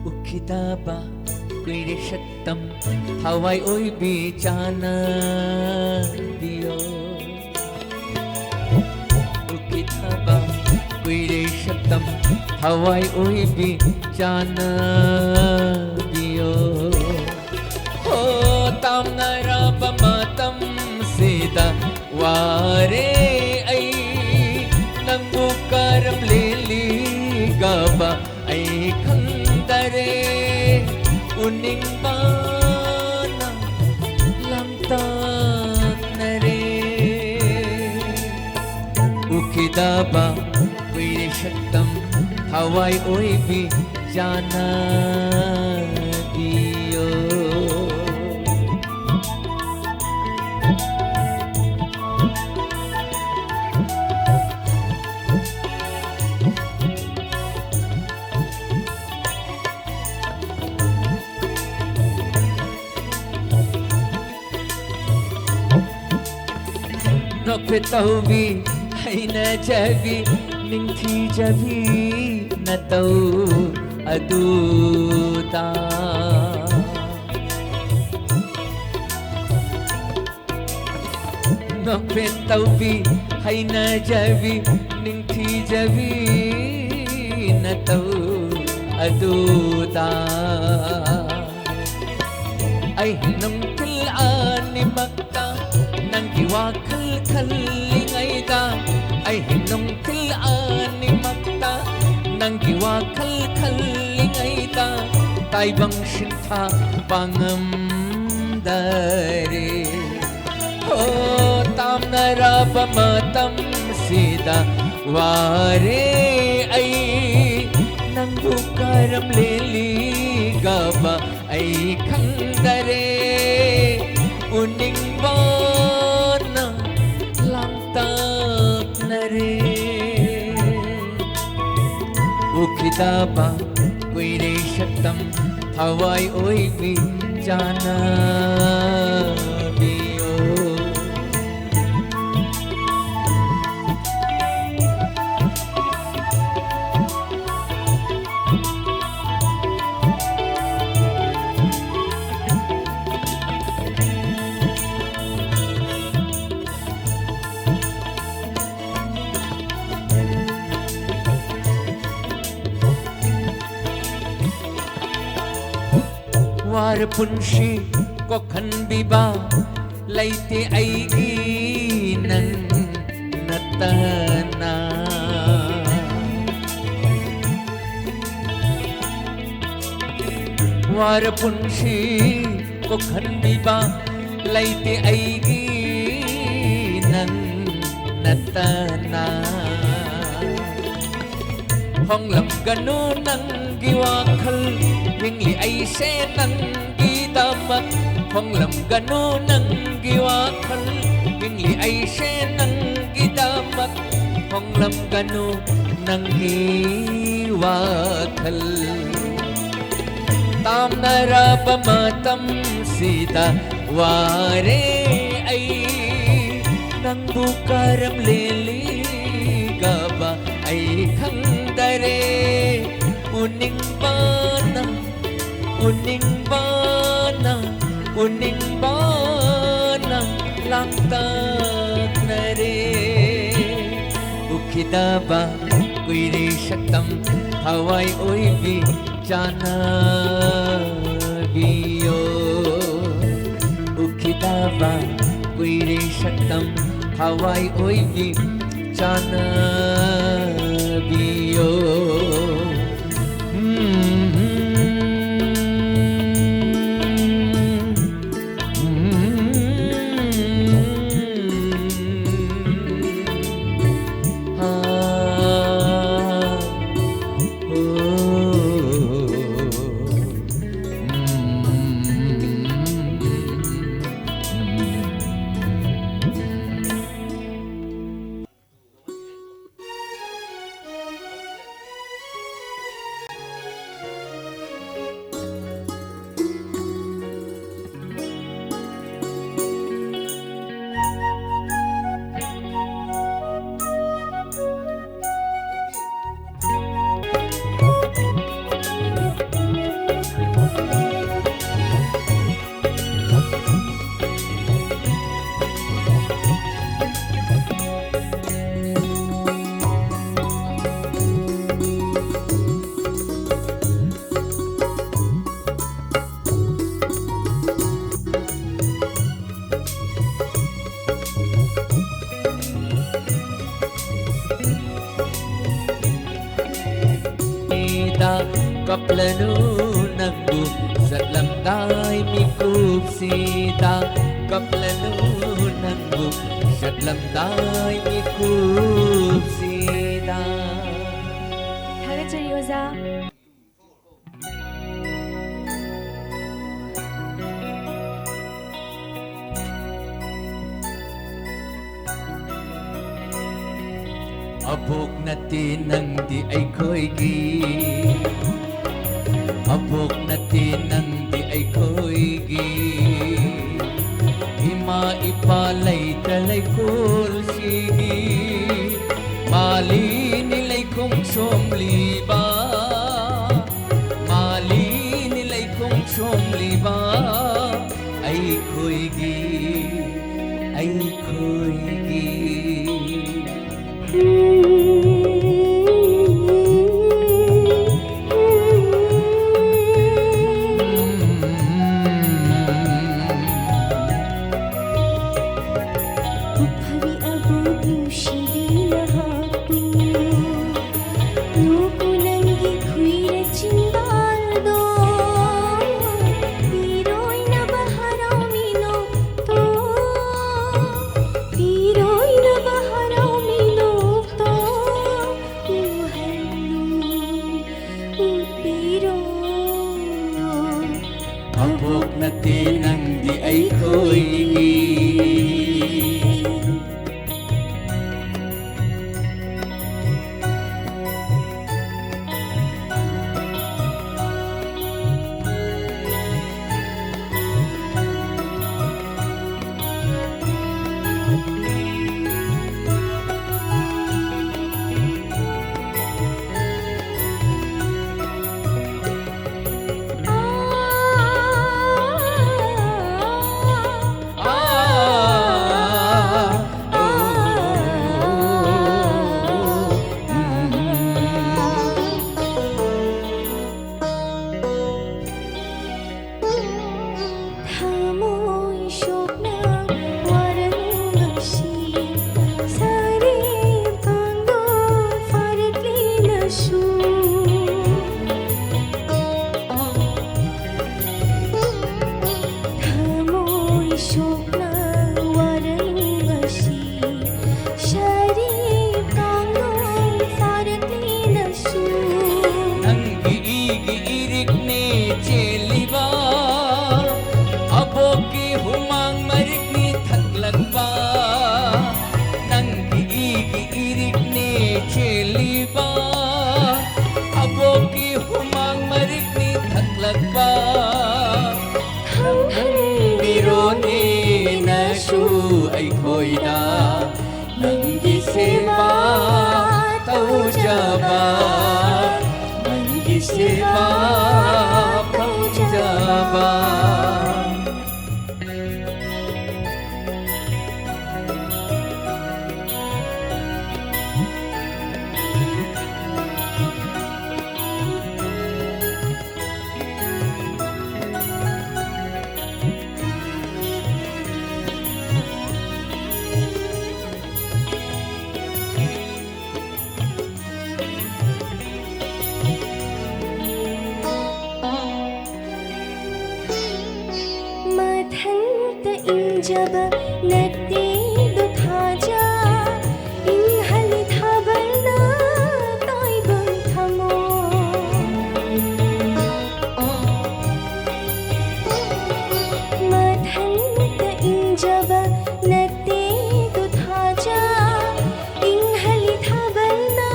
ꯎꯈꯤꯗꯕ ꯀꯨꯏꯔꯦ ꯁꯛꯇꯝ ꯊꯋꯥꯏ ꯑꯣꯏꯕꯤ ꯆꯥꯟꯅꯕꯤꯌꯣ꯫ ꯎꯈꯤꯗꯕ ꯀꯨꯏꯔꯦ ꯁꯛꯇꯝ ꯊꯋꯥꯏ ꯑꯣꯏꯕꯤ ꯆꯥꯟꯅꯕꯤꯌꯣ꯫ ꯍꯣ, ꯇꯥꯝꯅꯔꯕ ꯃꯇꯝꯁꯤꯗ ꯋꯥꯔꯦ ꯑꯩ, ꯅꯪꯕꯨ ꯀꯔꯝ ꯂꯦꯜꯂꯤꯒꯕ ꯑꯩ ꯈꯪꯗꯔꯦ꯫ ꯎꯅꯤꯡꯕꯅ ꯂꯝꯇꯥꯛꯅꯔꯦ꯫ ꯎꯈꯤꯗꯕ ꯀꯨꯏꯔꯦ ꯁꯛꯇꯝ ꯊꯋꯥꯏ ꯑꯣꯏꯕꯤ ꯆꯥꯟꯅꯕꯤꯌꯣ꯫ ꯅꯣꯛꯐꯦꯠ ꯇꯧꯕꯤ, ꯍꯩꯅꯖꯕꯤ, ꯅꯤꯡꯊꯤꯖꯕꯤ ꯅꯇꯧ ꯑꯗꯨꯗ꯫ ꯅꯣꯛꯐꯦꯠ ꯇꯧꯕꯤ, ꯍꯩꯅꯖꯕꯤ, ꯅꯤꯡꯊꯤꯖꯕꯤ ꯅꯇꯧ ꯑꯗꯨꯗ꯫ ꯑꯩ ꯅꯨꯡꯊꯤꯜ ꯑꯅꯤꯃꯛꯇ ꯅꯪꯒꯤ ꯋꯥꯈꯜ ꯈꯜꯂꯤꯉꯩꯗ, ꯑꯩ ꯅꯨꯡꯊꯤꯜ ꯑꯅꯤꯃꯛꯇ ꯅꯪꯒꯤ ꯋꯥꯈꯜ ꯈꯜꯂꯤꯉꯩꯗ, ꯇꯥꯏꯕꯪ ꯁꯤꯟꯊꯥꯕ ꯉꯝꯗꯔꯦ꯫ ꯍꯣ, ꯇꯥꯝꯅꯔꯕ ꯃꯇꯝꯁꯤꯗ ꯋꯥꯔꯦ ꯑꯩ, ꯅꯪꯕꯨ ꯀꯔꯝ ꯂꯦꯜꯂꯤꯒꯕ ꯑꯩ ꯈꯪꯗꯔꯦ꯫ ꯎꯅꯤꯡꯕꯅ ꯂꯥꯡꯇꯛꯅꯔꯦ꯫ ꯎꯈꯤꯗꯕ ꯀꯨꯏꯔꯦ ꯁꯛꯇꯝ, ꯊꯋꯥꯏ ꯑꯣꯏꯕꯤ ꯆꯥꯟꯅꯕꯤꯌꯣ꯫ ꯋꯥꯔ ꯄꯨꯟꯁꯤ ꯀꯣꯛꯍꯟꯕꯤꯕ ꯂꯩꯇꯦ ꯑꯩꯒꯤ ꯅꯪ ꯅꯠꯇꯅ꯫ ꯋꯥꯔ ꯄꯨꯟꯁꯤ ꯀꯣꯛꯍꯟꯕꯤꯕ ꯂꯩꯇꯦ ꯑꯩꯒꯤ ꯅꯪ ꯅꯠꯇꯅ꯫ ꯍꯣꯡꯂꯝꯒꯅꯨ ꯅꯪꯒꯤ ꯋꯥꯈꯜ, ꯍꯤꯡꯂꯤ ꯑꯩꯁꯦ ꯅꯪꯒꯤꯗꯃꯛ꯫ ꯍꯣꯡꯂꯝꯒꯅꯨ ꯅꯪꯒꯤ ꯋꯥꯈꯜ, ꯍꯤꯡꯂꯤ ꯑꯩꯁꯦ ꯅꯪꯒꯤꯗꯃꯛ꯫ ꯍꯣꯡꯂꯝꯒꯅꯨ ꯅꯪꯒꯤ ꯋꯥꯈꯜ꯫ ꯇꯥꯝꯅꯔꯕ ꯃꯇꯝꯁꯤꯗ ꯋꯥꯔꯦ ꯑꯩ, ꯅꯪꯕꯨ ꯀꯔꯝ ꯂꯦꯜꯂꯤꯒꯕ ꯑꯩ ꯈꯪꯗꯔꯦ꯫ ꯎꯅꯤꯡꯕꯅ, ꯎꯅꯤꯡꯕꯅ, ꯎꯅꯤꯡꯕꯅ ꯂꯥꯡꯇꯛꯅꯔꯦ꯫ ꯎꯈꯤꯗꯕ ꯀꯨꯏꯔꯦ ꯁꯛꯇꯝ ꯊꯋꯥꯏ ꯑꯣꯏꯕꯤ ꯆꯥꯟꯅꯕꯤꯌꯣ꯫ ꯎꯈꯤꯗꯕ ꯀꯨꯏꯔꯦ ꯁꯛꯇꯝ ꯊꯋꯥꯏ ꯑꯣꯏꯕꯤ ꯆꯥꯟꯅꯕꯤꯌꯣ꯫ ꯀꯞꯂꯅꯨ ꯅꯪꯕꯨ ꯆꯠꯂꯝꯗꯥꯏ ꯃꯤꯀꯨꯞꯁꯤꯗ, ꯀꯞꯂꯅꯨ ꯅꯪꯕꯨ ꯆꯠꯂꯝꯗꯥꯏ ꯃꯤꯀꯨꯞꯁꯤꯗ꯫ ꯊꯥꯒꯠꯆꯔꯤ ꯑꯣꯖꯥ꯫ ꯑꯕꯣꯛ ꯅꯠꯇꯦ ꯅꯪꯗꯤ ꯑꯩꯈꯣꯏꯒꯤ, ꯑꯕꯣꯛ ꯅꯠꯇꯦ ꯅꯪꯗꯤ ꯑꯩꯈꯣꯏꯒꯤ, ꯏꯃꯥ ꯏꯄꯥ ꯂꯩꯇ ꯂꯩꯀꯣꯜꯁꯤꯒꯤ ꯃꯥꯂꯤꯅꯤ ꯂꯩꯈꯣꯡ ꯁꯣꯝꯂꯤꯕ, ꯃꯥꯂꯤꯅꯤ ꯂꯩꯈꯣꯡ ꯁꯣꯝꯂꯤꯕ ꯑꯩꯈꯣꯏꯒꯤ, ꯑꯩꯈꯣꯏꯒꯤ꯫ ꯎꯐꯔꯤ ꯑꯕꯨ ꯅꯨꯡꯁꯤꯕꯤ ꯅꯍꯥꯛꯄꯨ, ꯅꯣꯛꯄꯨ ꯅꯪꯒꯤ ꯈꯨꯏꯔ ꯆꯤꯡꯕꯥꯜꯗꯣ, ꯄꯤꯔꯣꯏꯅꯕ ꯍꯔꯥꯎꯃꯤ ꯅꯣꯛꯇꯣ, ꯄꯤꯔꯣꯏꯅꯕ ꯍꯔꯥꯎꯃꯤ ꯅꯣꯛꯇꯣ, ꯎꯍꯜꯂꯨ, ꯎꯠꯄꯤꯔꯣ꯫ ꯑꯕꯣꯛ ꯅꯠꯇꯦ ꯅꯪꯗꯤ ꯑꯩꯈꯣꯏꯒꯤ꯫ ꯊꯃꯣꯏ ꯁꯣꯛꯅ ꯋꯥꯔꯅꯨ ꯉꯁꯤ, ꯁꯥꯔꯦꯝ ꯀꯥꯡꯗꯣꯟ ꯐꯥꯔꯛꯂꯦꯅꯁꯨ꯫ ꯊꯃꯣꯏ ꯁꯣꯛꯅ ꯋꯥꯔꯅꯨ ꯉꯁꯤ, ꯁꯥꯔꯦꯝ ꯀꯥꯡꯗꯣꯟ ꯐꯥꯔꯛꯂꯦꯅꯁꯨ꯫ ꯅꯪꯒꯤ ꯏꯒꯤ ꯏꯔꯤꯛꯅꯦ ꯆꯦꯜꯂꯤꯕ, ꯑꯕꯣꯛꯀꯤ ꯍꯨꯃꯥꯡ ꯃꯔꯤꯛꯅꯤ ꯊꯛꯂꯛꯄ꯫ ꯅꯪꯒꯤ ꯁꯦꯕꯥ ꯇꯧꯖꯕ, ꯅꯪꯒꯤ ꯁꯦꯕꯥ ꯇꯧꯖꯕ꯫ ꯃꯊꯟꯇ ꯏꯪꯖꯕ ꯅꯠꯇꯦꯗꯣ ꯊꯥꯖ, ꯏꯪꯍꯜꯂꯤ ꯊꯥꯕꯜꯅ ꯇꯥꯏꯕꯪ ꯊꯃꯣꯏ꯫ ꯃꯊꯟꯇ ꯏꯪꯖꯕ ꯅꯠꯇꯦꯗꯣ ꯊꯥꯖ, ꯏꯪꯍꯜꯂꯤ ꯊꯥꯕꯜꯅ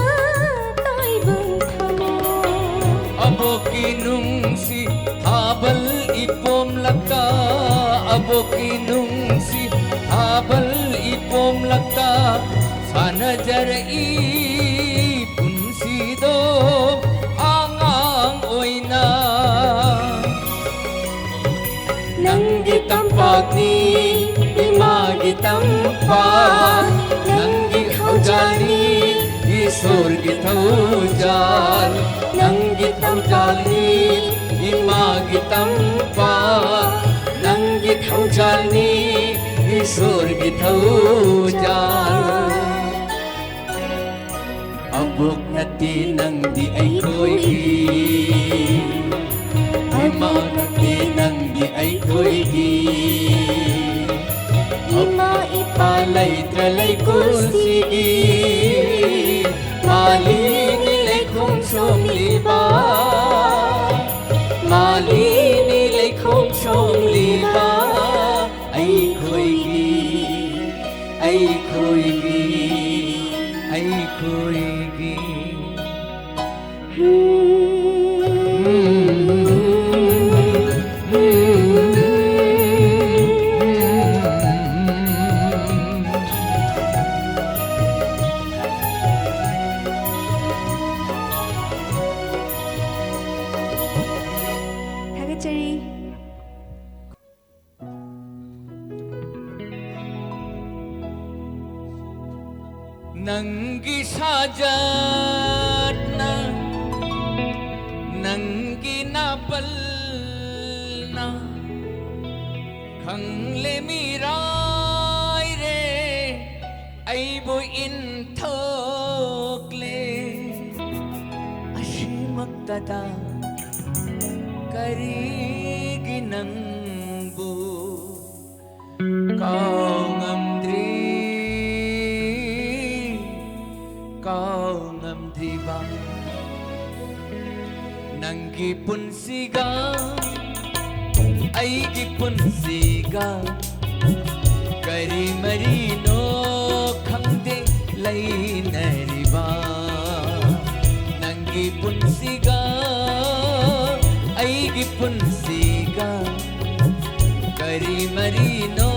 ꯇꯥꯏꯕꯪ ꯊꯃꯣꯏ꯫ ꯑꯕꯣꯛꯀꯤ ꯅꯨꯡꯁꯤ ꯊꯥꯕꯜ ꯏꯄꯣꯝꯂꯛꯇ, ꯑꯕꯣꯛꯀꯤ ꯅꯨꯡꯁꯤ ꯊꯥꯕꯜ ꯏꯄꯣꯝꯂꯛꯇ ꯁꯥꯟꯅꯖꯔꯛꯏ ꯄꯨꯟꯁꯤꯗꯣ ꯑꯉꯥꯡ ꯑꯣꯏꯅ꯫ ꯅꯪꯒꯤ ꯇꯝꯄꯥꯛꯅꯤ ꯏꯃꯥꯒꯤ ꯇꯝꯄꯥꯛ, ꯅꯪꯒꯤ ꯊꯧꯖꯥꯜꯅꯤ ꯏꯁꯣꯔꯒꯤ ꯊꯧꯖꯥꯜ, ꯅꯪꯒꯤ ꯊꯧꯖꯥꯜꯅꯤ ꯏꯃꯥꯒꯤ ꯇꯝꯄꯥꯛ, ꯅꯪꯒꯤ ꯊꯧꯖꯥꯜꯅꯤ ꯏꯁꯣꯔꯒꯤ ꯊꯧꯖꯥꯜ꯫ ꯑꯕꯣꯛ ꯅꯠꯇꯦ ꯅꯪꯗꯤ ꯑꯩꯈꯣꯏꯒꯤ, ꯏꯃꯥ ꯅꯠꯇꯦ ꯅꯪꯗꯤ ꯑꯩꯈꯣꯏꯒꯤ꯫ ꯏꯃꯥ ꯏꯄꯥ ꯂꯩꯇ꯭ꯔ ꯂꯩꯀꯣꯜꯁꯤꯒꯤ, ꯃꯥꯂꯤꯅꯤ ꯂꯩꯈꯣꯝ ꯁꯣꯝꯂꯤꯕ, ꯃꯥꯂꯤꯅꯤ ꯂꯩꯈꯣꯝ ꯁꯣꯝꯂꯤꯕ꯫ ꯑꯩꯈꯣꯏꯒꯤ, ꯑꯩꯈꯣꯏꯒꯤ, ꯑꯩꯈꯣꯏꯒꯤ꯫ ꯅꯪꯒꯤ ꯁꯥꯖꯠꯅ, ꯅꯪꯒꯤ ꯅꯥꯄꯜꯅ ꯈꯪꯂꯦ ꯃꯤꯔꯥꯏꯔꯦ ꯑꯩꯕꯨ ꯏꯟꯊꯣꯛꯂꯦ꯫ ꯑꯁꯤꯃꯛꯇꯗ ꯀꯔꯤꯒꯤ ꯅꯪꯕꯨ ꯀꯥꯎꯉꯝꯗ꯭ꯔꯤ, ꯀꯥꯎꯉꯝꯗ꯭ꯔꯤꯕ? ꯅꯪꯒꯤ ꯄꯨꯟꯁꯤꯒ ꯑꯩꯒꯤ ꯄꯨꯟꯁꯤꯒ ꯀꯔꯤ ꯃꯔꯤꯅꯣ ꯈꯪꯗꯦ ꯂꯩꯅꯔꯤꯕ? ꯅꯪꯒꯤ ꯄꯨꯟꯁꯤꯒ ꯑꯩꯒꯤ ꯄꯨꯟꯁꯤꯒ ꯀꯔꯤ ꯃꯔꯤꯅꯣ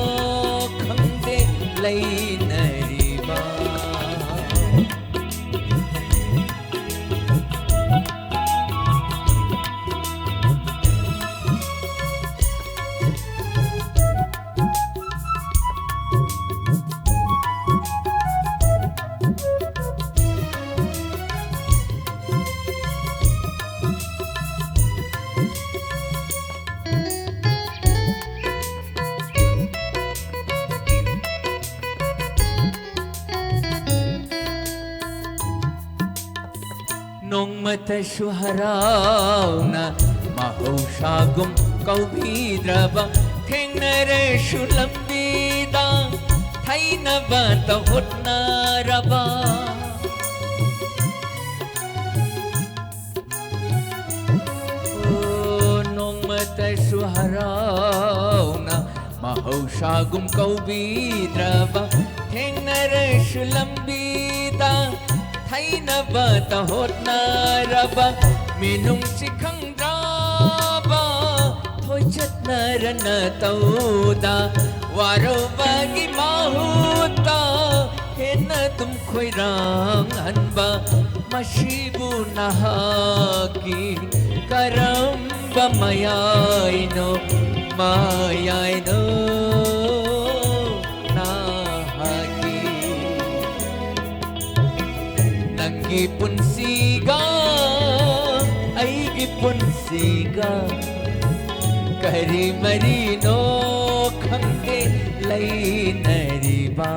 ꯈꯪꯗꯦ ꯂꯩꯅꯔꯤꯕ? ꯅꯣꯡꯃꯇꯁꯨ ꯍꯔꯥꯎꯅ ꯃꯍꯧꯁꯥꯒꯨꯝ ꯀꯧꯕꯤꯗ꯭ꯔꯕ, ꯊꯦꯡꯅꯔꯁꯨ ꯂꯝꯕꯤꯗ ꯊꯩꯅꯕꯇ ꯍꯣꯠꯅꯔꯕ꯫ ꯑꯣ, ꯅꯣꯡꯃꯇꯁꯨ ꯍꯔꯥꯎꯅ ꯃꯍꯧꯁꯥꯒꯨꯝ ꯀꯧꯕꯤꯗ꯭ꯔꯕ, ꯊꯦꯡꯅꯔꯁꯨ ꯂꯝꯕꯤꯗ ꯊꯩꯅꯕꯇ ꯍꯣꯠꯅꯔꯕ, ꯃꯤꯅꯨꯡꯁꯤ ꯈꯪꯗ꯭ꯔꯕ ꯊꯣꯏꯆꯠꯅꯔꯅ ꯇꯧꯗ, ꯋꯥꯔꯧꯕꯒꯤ ꯃꯍꯨꯠꯇ ꯍꯦꯟꯅ ꯑꯗꯨꯝ ꯈꯣꯏꯔꯥꯡꯍꯟꯕ, ꯃꯁꯤꯕꯨ ꯅꯍꯥꯛꯀꯤ ꯀꯔꯝꯕ ꯃꯌꯥꯏꯅꯣ, ꯃꯌꯥꯏꯅꯣ ꯅꯍꯥꯛꯀꯤ? ꯄꯨꯟꯁꯤꯒ ꯑꯩꯒꯤ ꯄꯨꯟꯁꯤꯒ ꯀꯔꯤ ꯃꯔꯤꯅꯣ ꯈꯪꯗꯦ ꯂꯩꯅꯔꯤꯕ꯫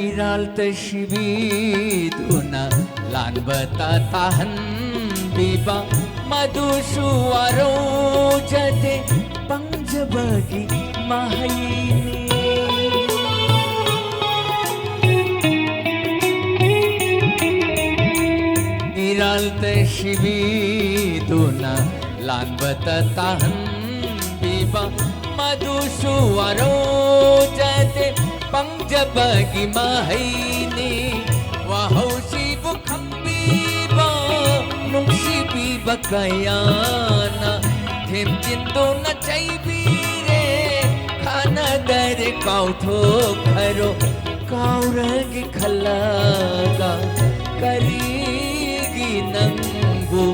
ꯏꯔꯥꯜ ꯇꯁꯤꯕꯤꯗꯨꯅ ꯂꯥꯟꯕꯇ ꯇꯥꯍꯟꯕꯤꯕ, ꯃꯗꯨꯁꯨ ꯋꯥꯔꯧꯖꯗꯦ, ꯄꯪꯖꯕꯒꯤ ꯃꯍꯩꯅꯤ꯫ ꯏꯔꯥꯜ ꯇꯁꯤꯕꯤꯗꯨꯅ ꯂꯥꯟꯕꯇ ꯇꯥꯍꯟꯕꯤꯕ, ꯃꯗꯨꯁꯨ ꯋꯥꯔꯧꯖꯗꯦ, ꯄꯪꯖꯕꯒꯤ ꯃꯍꯩꯅꯤ꯫ ꯋꯥꯍꯧꯁꯤꯕꯨ ꯈꯪꯕꯤꯕ, ꯅꯨꯡꯁꯤꯕꯤꯕ ꯀꯌꯥꯅ ꯊꯦꯝꯖꯤꯟꯗꯨꯅ ꯆꯩꯕꯤꯔꯦ, ꯈꯥꯅꯗꯔꯦ ꯀꯥꯎꯊꯣꯛꯈ꯭ꯔꯣ꯫ ꯀꯥꯎꯔꯒꯦ ꯈꯜꯂꯒ ꯀꯔꯤꯒꯤ ꯅꯪꯕꯨ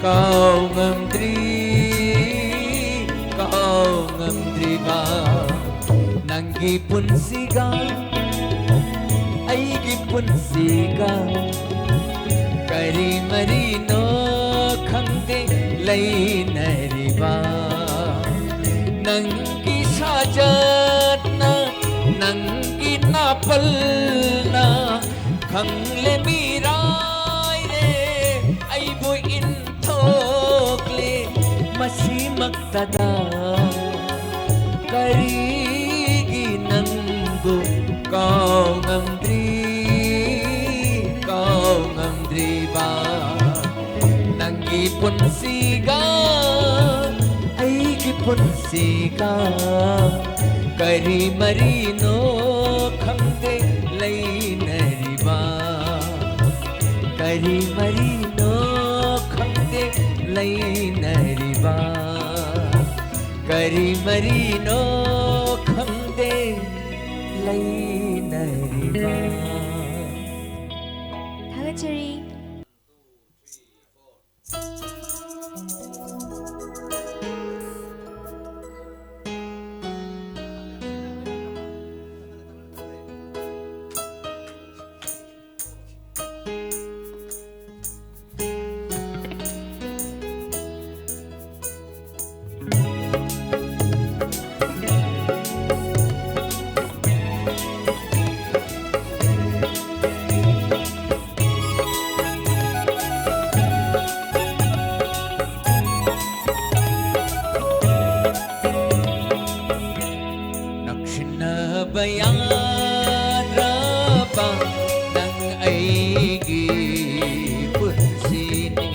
ꯀꯥꯎ ꯉꯝꯗ꯭ꯔꯤ, ꯀꯥꯎ ꯉꯝꯗ꯭ꯔꯤꯕ? ꯅꯪꯒꯤ ꯄꯨꯟꯁꯤꯒ ꯑꯩꯒꯤ ꯄꯨꯟꯁꯤꯒ ꯀꯔꯤ ꯃꯔꯤꯅꯣ ꯈꯪꯗꯦ ꯂꯩꯅꯔꯤꯕ? ꯅꯪꯒꯤ ꯁꯥꯖꯠꯅ, ꯅꯪꯒꯤ ꯅꯥꯄꯜꯅ ꯈꯪꯂꯦ ꯃꯤꯔꯥꯏꯔꯦ, ꯑꯩꯕꯨ ꯏꯟꯊꯣꯛꯂꯦ ꯃꯁꯤꯃꯛꯇꯗ꯫ ꯀꯔꯤꯒꯤ ꯅꯪꯕꯨ ꯀꯥꯎ ꯉꯝꯗ꯭ꯔꯤ, ꯀꯥꯎ ꯉꯝꯗ꯭ꯔꯤꯕ? ꯅꯪꯒꯤ ꯄꯨꯟꯁꯤꯒ ꯑꯩꯒꯤ ꯄꯨꯟꯁꯤꯒ ꯀꯔꯤ ꯃꯔꯤꯅꯣ ꯈꯪꯗꯦ ꯂꯩꯅꯔꯤꯕ, ꯀꯔꯤ ꯃꯔꯤꯅꯣ ꯈꯪꯗꯦ ꯂꯩꯅꯔꯤꯕ, ꯀꯔꯤ ꯃꯔꯤꯅꯣ ꯈꯪꯗꯦ ꯂꯩꯅꯔꯤꯕ꯫ ꯊꯥꯒꯠꯆꯔꯤ꯫ ꯅꯛꯁꯤꯟꯅꯕ ꯌꯥꯗ꯭ꯔꯕ ꯅꯪ ꯑꯩꯒꯤ ꯄꯨꯟꯁꯤꯅꯤ꯫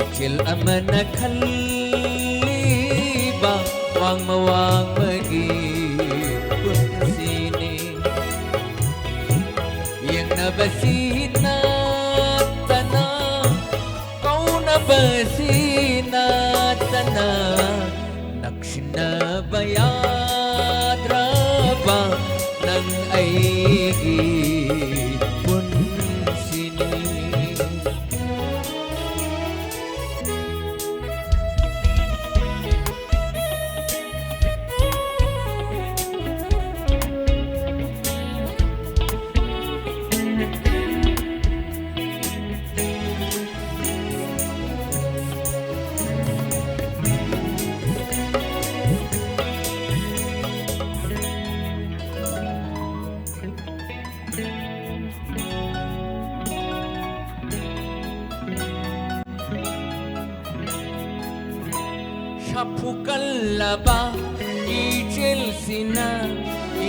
ꯏꯆꯦꯜ ꯑꯃꯅ ꯈꯜꯂꯤꯕ ꯋꯥꯡꯃ ꯋꯥꯡꯃꯒꯤ ꯄꯨꯟꯁꯤꯅꯤ꯫ ꯌꯦꯡꯅꯕꯁꯤ ꯅꯠꯇꯅ, ꯀꯧꯅꯕꯁꯤ ꯅꯠꯇꯅ, ꯅꯛꯁꯤꯟꯅꯕ ꯌꯥꯗ꯭ꯔꯕ ꯅꯪ ꯑꯩꯒꯤ ꯄꯨꯟꯁꯤꯅꯤ꯫ ꯁꯥꯐꯨ ꯀꯜꯂꯕ ꯏꯆꯦꯜꯁꯤꯅ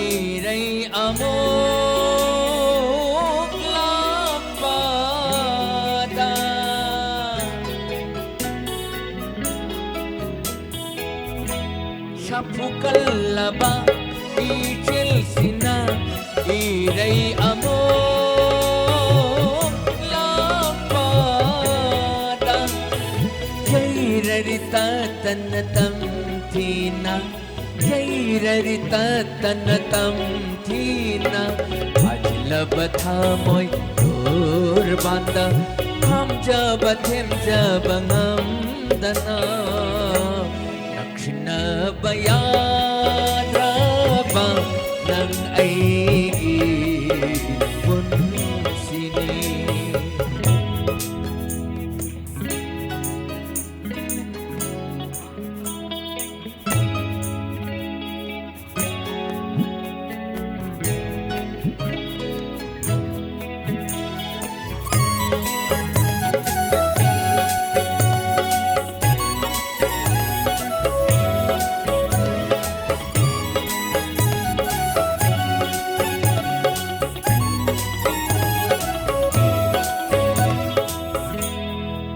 ꯏꯔꯩ ꯑꯃꯨꯛ ꯂꯥꯛꯄꯗ, ꯐꯨꯒꯠꯂꯕ ꯏꯆꯦꯜꯁꯤꯅ ꯏꯔꯩ ꯑꯃꯨꯛ ꯂꯥꯛꯄꯗ ꯌꯩꯔꯔꯤ ꯇꯠꯇꯅ ꯇꯝꯊꯤꯅ, ꯌꯩꯔꯔꯤ ꯇꯠꯇꯅ ꯇꯝꯊꯤꯅ, ꯐꯥꯖꯤꯜꯂꯕ ꯊꯃꯣꯏ ꯇꯣꯔꯕꯥꯟꯗ ꯈꯥꯝꯖꯕ ꯊꯦꯝꯖꯕ ꯉꯝꯗꯅ ꯅꯛꯁꯤꯟꯅꯕ ꯌꯥꯗ꯭ꯔꯕ ꯅꯪ ꯑꯩꯒꯤ ꯄꯨꯟꯁꯤꯅꯤ꯫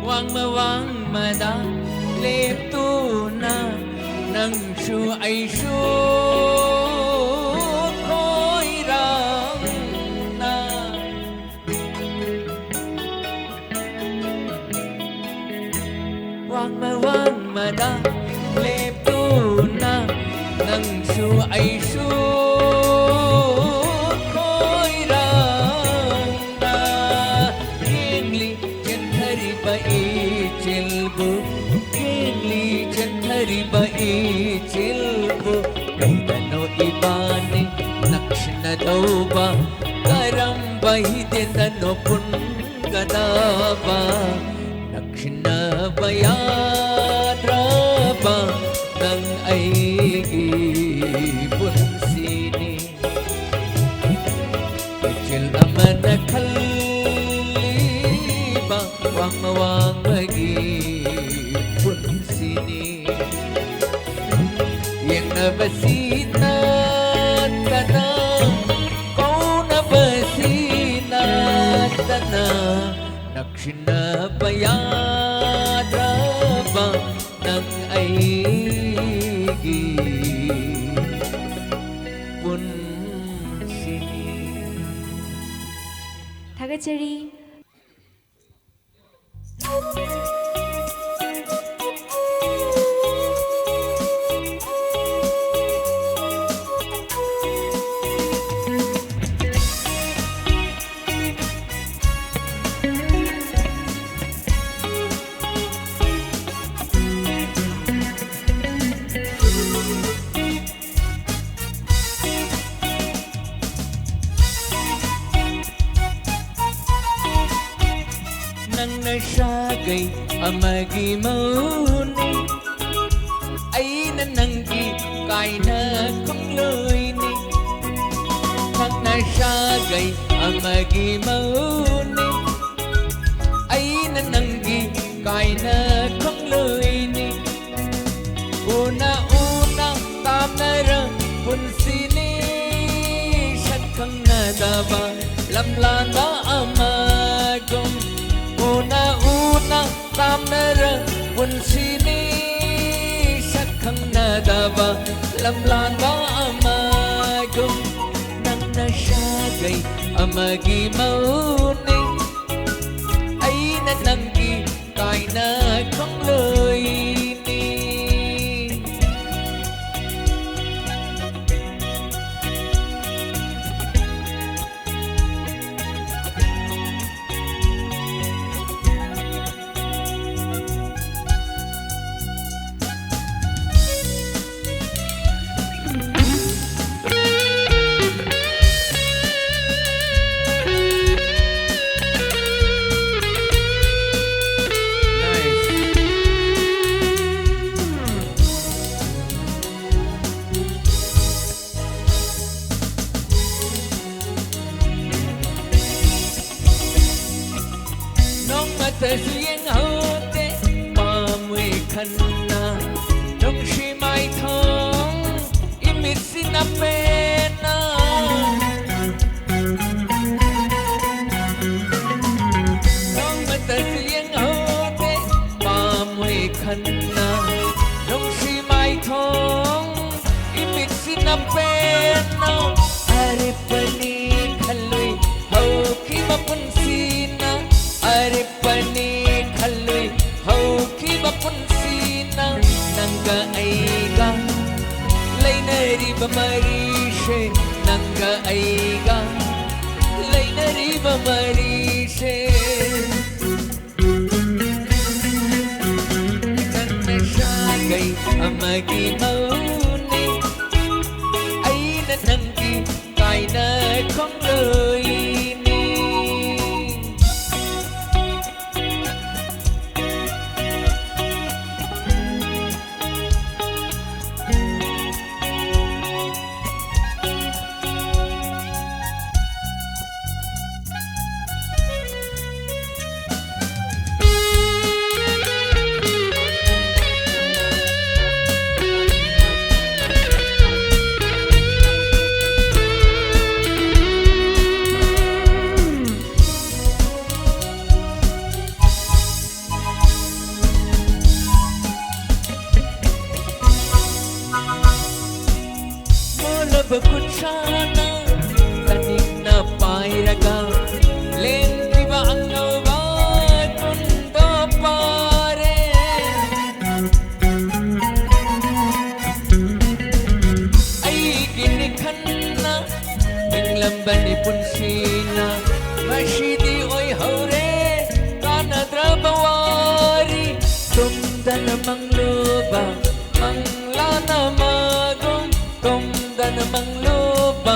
ꯋꯥꯡꯃ ꯋꯥꯡꯃꯗ ꯂꯦꯞꯇꯨꯅ ꯅꯪꯁꯨ ꯑꯩꯁꯨ ꯈꯣꯏꯔꯥꯡꯅ ꯋꯥꯡꯃ ꯋꯥꯡꯃꯗ ꯂꯦꯞꯇꯨꯅ ꯅꯪꯁꯨ ꯑꯩꯁꯨ ꯈꯣꯏꯔꯥꯡꯅ ꯌꯦꯡꯂꯤ ꯆꯦꯟꯊꯔꯤꯕ ꯏꯆꯦꯜꯕꯨ, ꯌꯦꯡꯂꯤ ꯆꯦꯟꯊꯔꯤꯕ ꯏꯆꯦꯜꯕꯨ꯫ ꯀꯩꯗꯅꯣ ꯏꯕꯥꯅꯤ ꯅꯛꯁꯤꯟꯅꯗꯧꯕ, ꯀꯔꯝꯕ ꯍꯤꯗꯦꯟꯗꯅꯣ ꯄꯨꯟꯒꯗꯕ? ꯅꯛꯁꯤꯟꯅꯕ ꯌꯥꯗ꯭ꯔꯕ ꯅꯪ ꯑꯩꯒꯤ ꯄꯨꯟꯁꯤꯅꯤ꯫ ꯏꯆꯦꯜ ꯑꯃꯅ ꯈꯜꯂꯤꯕ ꯋꯥꯡꯃ ꯋꯥꯡꯃꯒꯤ ꯄꯨꯟꯁꯤꯅꯤ꯫ ꯌꯦꯡꯅꯕꯁꯤ ꯅꯠꯇꯅ, ꯀꯧꯅꯕꯁꯤ ꯅꯠꯇꯅ, ꯅꯛꯁꯤꯟꯅꯕ ꯌꯥꯗ꯭ꯔꯕ ꯅꯪ ꯑꯩꯒꯤ ꯆꯔꯤ꯫ ꯅꯪꯅ ꯁꯥꯒꯩ ꯑꯃꯒꯤ ꯃꯧꯅꯤ, ꯑꯩꯅ ꯅꯪꯒꯤ ꯀꯥꯏꯅ ꯈꯣꯡꯂꯣꯏꯅꯤ꯫ ꯅꯪꯅ ꯁꯥꯒꯩ ꯑꯃꯒꯤ ꯃꯧꯅꯤ, ꯑꯩꯅ ꯅꯪꯒꯤ ꯀꯥꯏꯅ ꯈꯣꯡꯂꯣꯏꯅꯤ꯫ ꯎꯅ ꯎꯅ ꯇꯥꯝꯅꯔ ꯄꯨꯟꯁꯤꯅꯤ, ꯁꯛ ꯈꯪꯅꯗꯕ ꯂꯝꯂꯥꯟꯕ ꯑꯃꯒꯨꯝ꯫ ꯎꯅ ꯎꯅ ꯇꯥꯝꯅꯔ ꯄꯨꯟꯁꯤꯅꯤ, ꯁꯛ ꯈꯪꯅꯗꯕ ꯂꯝꯂꯥꯟꯕ ꯑꯃꯒꯨꯝ꯫ ꯅꯪꯅ ꯁꯥꯒꯩ ꯑꯃꯒꯤ ꯃꯧꯅꯤ, ꯑꯩꯅ ꯅꯪꯒꯤ ꯀꯥꯏꯅ ꯈꯣꯡꯂꯣꯏꯅꯤ꯫ ꯅꯣꯡꯃꯇꯁꯨ ꯌꯦꯡꯍꯧꯗꯦ ꯄꯥꯝꯃꯨꯏ ꯈꯟꯅ, ꯅꯨꯡꯁꯤ ꯃꯥꯏꯊꯣꯡ ꯏꯃꯤꯠꯁꯤꯅ ꯄꯦꯟꯅ꯫ ꯅꯣꯡꯃꯇꯁꯨ ꯌꯦꯡꯍꯧꯗꯦ ꯄꯥꯝꯃꯨꯏ ꯈꯟꯅ, ꯅꯨꯡꯁꯤ ꯃꯥꯏꯊꯣꯡ ꯏꯃꯤꯠꯁꯤꯅ ꯄꯦꯟꯅ꯫ ꯑꯔꯦꯞꯄꯅꯤ ꯈꯜꯂꯨꯏ ꯍꯧꯈꯤꯕ ꯄꯨꯟꯁꯤ ꯑꯃꯒꯤ ꯃꯧꯅꯤ, ꯑꯩꯅ ꯅꯪꯒꯤ ꯀꯥꯏꯅ ꯈꯣꯡꯂꯣꯏꯅꯤ꯫ ꯃꯣꯂꯕ ꯈꯨꯠꯁꯥꯅ ꯇꯅꯤꯡꯅ ꯄꯥꯏꯔꯒ ꯂꯦꯡꯂꯤꯕ ꯑꯉꯧꯕ ꯀꯨꯟꯗꯣ ꯄꯥꯔꯦ꯫ ꯑꯩꯒꯤ ꯃꯤꯈꯟꯅ ꯍꯤꯡꯂꯝꯕꯅꯤ ꯄꯨꯟꯁꯤꯅ, ꯉꯁꯤꯗꯤ ꯑꯣꯏꯍꯧꯔꯦ ꯀꯥꯟꯅꯗ꯭ꯔꯕ ꯋꯥꯔꯤ꯫ ꯇꯨꯝꯗꯅ ꯃꯪꯂꯨꯕ ꯃꯪꯂꯥꯅ ꯃꯒꯨꯝ, ꯇꯨꯝꯗꯅ ꯃꯪꯂꯨꯕ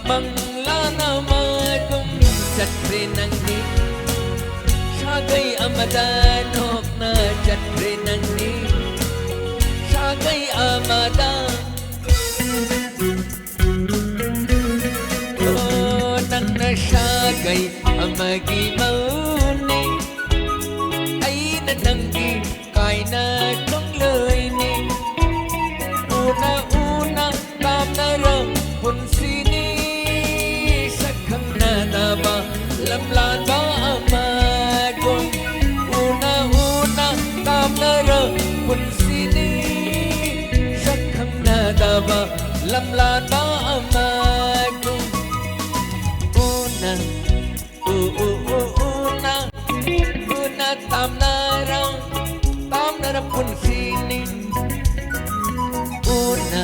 ꯃꯪꯂꯥꯅ ꯃꯒꯨꯝ ꯆꯠꯈ꯭ꯔꯦ ꯅꯪꯗꯤ꯫ ꯁꯥꯒꯩ ꯑꯃꯗ ꯅꯣꯛꯅ ꯆꯠꯈ꯭ꯔꯦ ꯅꯪꯗꯤ꯫ ꯁꯥꯒꯩ ꯑꯃꯗ, ꯑꯣ, ꯅꯪꯅ ꯁꯥꯒꯩ ꯑꯃꯒꯤ ꯃꯧꯅꯤ, ꯑꯩꯅ ꯅꯪꯒꯤ ꯀꯥꯏꯅ ꯈꯣꯡꯂꯣꯏꯅꯤ꯫ ꯎꯅ ꯎꯅ ꯇꯥꯝꯅꯔ ꯄꯨꯟꯁꯤꯅꯤ, ꯁꯛ ꯈꯪꯅꯗꯕ ꯂꯝꯂꯥꯟꯕ ꯑꯃꯒꯨꯝ꯫ ꯎꯅ ꯎꯅ ꯇꯥꯝꯅꯔ ꯄꯨꯟꯁꯤꯅꯤ, ꯁꯛ ꯈꯪꯅꯗꯕ ꯂꯝꯂꯥꯟꯕ ꯑꯃꯒꯨꯝ꯫ ꯎꯅ ꯎ, ꯎ, ꯎ, ꯎꯅ, ꯎꯅ ꯇꯥꯝꯅꯔ, ꯇꯥꯝꯅꯔ ꯄꯨꯟꯁꯤꯅꯤ꯫ ꯎꯅ,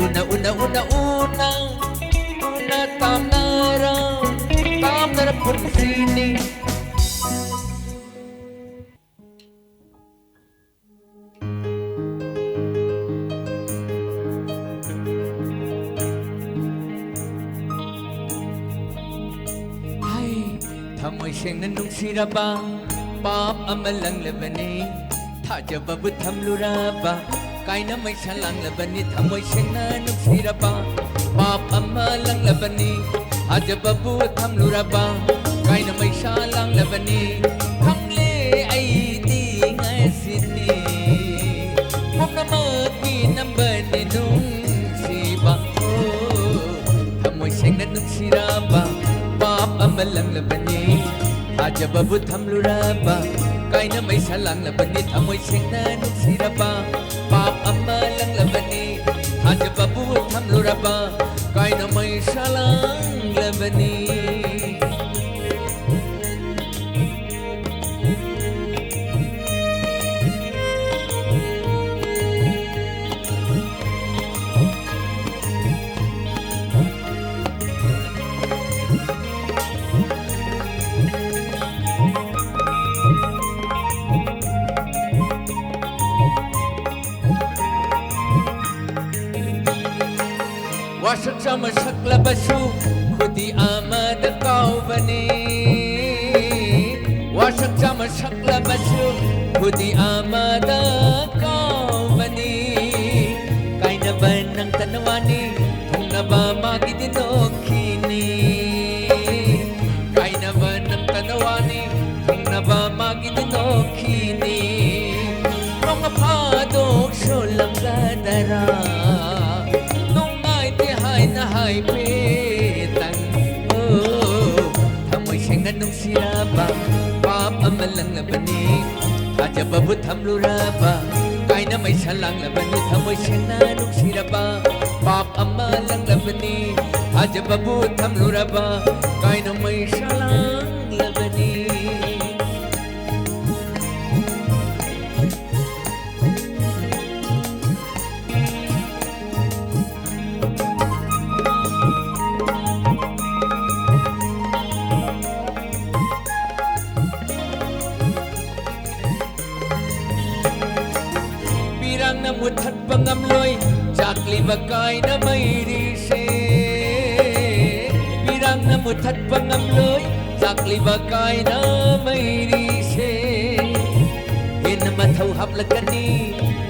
ꯎꯅ, ꯎꯅ, ꯎꯅ, ꯎꯅ, ꯎꯅ ꯇꯥꯝꯅꯔ, ꯇꯥꯝꯅꯔ ꯄꯨꯟꯁꯤꯅꯤ꯫ ꯁꯦꯡꯅ ꯅꯨꯡꯁꯤꯔꯕ, ꯄꯥꯞ ꯑꯃ ꯂꯪꯂꯕꯅꯤ, ꯊꯥꯖꯕꯕꯨ ꯊꯝꯂꯨꯔꯕ, ꯀꯥꯏꯅ ꯃꯩꯁꯥ ꯂꯥꯡꯂꯕꯅꯤ꯫ ꯊꯃꯣꯏ ꯁꯦꯡꯅ ꯅꯨꯡꯁꯤꯔꯕ, ꯄꯥꯞ ꯑꯃ ꯂꯪꯂꯕꯅꯤ, ꯊꯥꯖꯕꯕꯨ ꯊꯝꯂꯨꯔꯕ, ꯀꯥꯏꯅ ꯃꯩꯁꯥ ꯂꯥꯡꯂꯕꯅꯤ꯫ ꯈꯪꯂꯦ ꯑꯩꯗꯤ ꯉꯁꯤꯅꯤ, ꯄꯨꯝꯅꯃꯛꯀꯤ ꯅꯝꯕꯅꯤ ꯅꯨꯡꯁꯤꯕ꯫ ꯑꯣ, ꯊꯃꯣꯏ ꯁꯦꯡꯅ ꯅꯨꯡꯁꯤꯔꯕ, ꯄꯥꯞ ꯑꯃ ꯂꯪꯂꯕꯅꯤ, ꯊꯥꯖꯕꯕꯨ ꯊꯝꯂꯨꯔꯕ, ꯀꯥꯏꯅ ꯃꯩꯁꯥ ꯂꯥꯡꯂꯕꯅꯤ꯫ ꯊꯃꯣꯏ ꯁꯦꯡꯅ ꯅꯨꯡꯁꯤꯔꯕ, ꯄꯥꯞ ꯑꯃ ꯂꯪꯂꯕꯅꯤ, ꯊꯥꯖꯕꯕꯨ ꯊꯝꯂꯨꯔꯕ, ꯀꯥꯏꯅ ꯃꯩꯁꯥ ꯂꯥꯡꯂꯕꯅꯤ꯫ ꯋꯥꯁꯛ ꯆꯥꯝꯃ ꯁꯛꯂꯕꯁꯨ ꯈꯨꯗꯤ ꯑꯃꯗ ꯀꯥꯎꯕꯅꯤ꯫ ꯋꯥꯁꯛ ꯆꯥꯝꯃ ꯁꯛꯂꯕꯁꯨ ꯈꯨꯗꯤ ꯑꯃꯗ ꯀꯥꯎꯕꯅꯤ꯫ ꯀꯥꯏꯅꯕ ꯅꯪꯇꯅ ꯋꯥꯅꯤ, ꯊꯨꯡꯅꯕ ꯃꯥꯒꯤꯗꯤ ꯅꯣꯛꯈꯤꯅꯤ꯫ ꯀꯥꯏꯅꯕ ꯅꯪꯇꯅ ꯋꯥꯅꯤ, ꯊꯨꯡꯅꯕ ꯃꯥꯒꯤꯗꯤ ꯅꯣꯛꯈꯤꯅꯤ꯫ ꯅꯣꯡꯃ ꯐꯥꯗꯣꯛꯁꯨ ꯂꯪꯒꯗꯔꯥ, ꯅꯨꯡꯉꯥꯏꯇꯦ ꯍꯥꯏꯅ ꯍꯥꯏꯐꯦꯠꯇꯪ꯫ ꯑꯣ, ꯊꯃꯣꯏ ꯁꯦꯡꯅ ꯅꯨꯡꯁꯤꯔꯕ, ꯄꯥꯞ ꯑꯃ ꯂꯪꯂꯕꯅꯤ, ꯊꯥꯖꯕꯕꯨ ꯊꯝꯂꯨꯔꯕ, ꯀꯥꯏꯅ ꯃꯩꯁꯥ ꯂꯥꯡꯂꯕꯅꯤ꯫ ꯊꯃꯣꯏ ꯁꯦꯡꯅ ꯅꯨꯡꯁꯤꯔꯕ, ꯄꯥꯞ ꯑꯃ ꯂꯪꯂꯕꯅꯤ, ꯊꯥꯖꯕꯕꯨ ꯊꯝꯂꯨꯔꯕ, ꯀꯥꯏꯅ ꯃꯩꯁꯥ ꯂꯥꯡꯂꯕꯅꯤ꯫ ꯄꯤꯔꯥꯡꯅ ꯃꯨꯊꯠꯄ ꯉꯝꯂꯣꯏ ꯆꯥꯛꯂꯤꯕ ꯀꯥꯏꯅ ꯃꯩꯔꯤꯁꯦ꯫ ꯄꯤꯔꯥꯡꯅ ꯃꯨꯊꯠꯄ ꯉꯝꯂꯣꯏ ꯆꯥꯛꯂꯤ ꯂꯩꯕ ꯀꯥꯏꯅ ꯃꯩꯔꯤꯁꯦ ꯍꯦꯟꯅ ꯃꯊꯧ ꯍꯥꯞꯂꯛꯀꯅꯤ,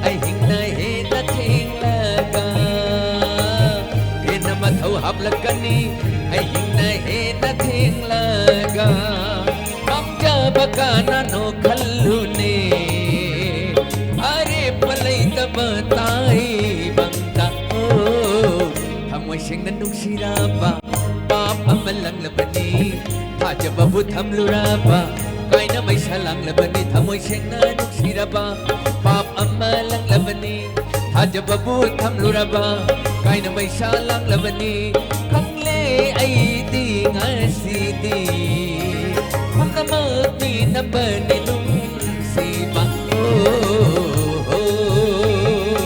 ꯑꯍꯤꯡꯅ ꯍꯦꯟꯅ ꯊꯦꯡꯂꯒ꯫ ꯍꯦꯟꯅ ꯃꯊꯧ ꯍꯥꯞꯂꯛꯀꯅꯤ, ꯑꯍꯤꯡꯅ ꯍꯦꯟꯅ ꯊꯦꯡꯂꯒ꯫ ꯄꯥꯝꯖꯕ ꯀꯅꯥꯅꯣ ꯈꯜꯂꯨꯅꯦ, ꯑꯔꯦꯞꯄ ꯂꯩꯇꯕ ꯇꯥꯏꯕꯪꯗ꯫ ꯑꯣ, ꯊꯃꯣꯏ ꯁꯦꯡꯅ ꯅꯨꯡꯁꯤꯔꯕ ꯄꯥꯞ ꯑꯃ ꯂꯪꯂꯕꯅꯤ꯫ ꯊꯥꯖꯕꯕꯨ ꯊꯝꯂꯨꯔꯕ ꯀꯥꯏꯅ ꯃꯩꯁꯥ ꯂꯥꯡꯂꯕꯅꯤ꯫ ꯊꯃꯣꯏ ꯁꯦꯡꯅ ꯅꯨꯡꯁꯤꯔꯕ ꯄꯥꯞ ꯑꯃ ꯂꯪꯂꯕꯅꯤ꯫ ꯊꯥꯖꯕꯕꯨ ꯊꯝꯂꯨꯔꯕ ꯀꯥꯏꯅ ꯃꯩꯁꯥ ꯂꯥꯡꯂꯕꯅꯤ꯫ ꯈꯪꯂꯦ ꯑꯩꯗꯤ ꯉꯁꯤꯗꯤ ꯄꯨꯝꯅꯃꯛ ꯃꯤꯅꯝꯕꯅꯤ ꯅꯨꯡꯁꯤꯕ꯫ ꯑꯣ, ꯑꯣ, ꯑꯣ꯫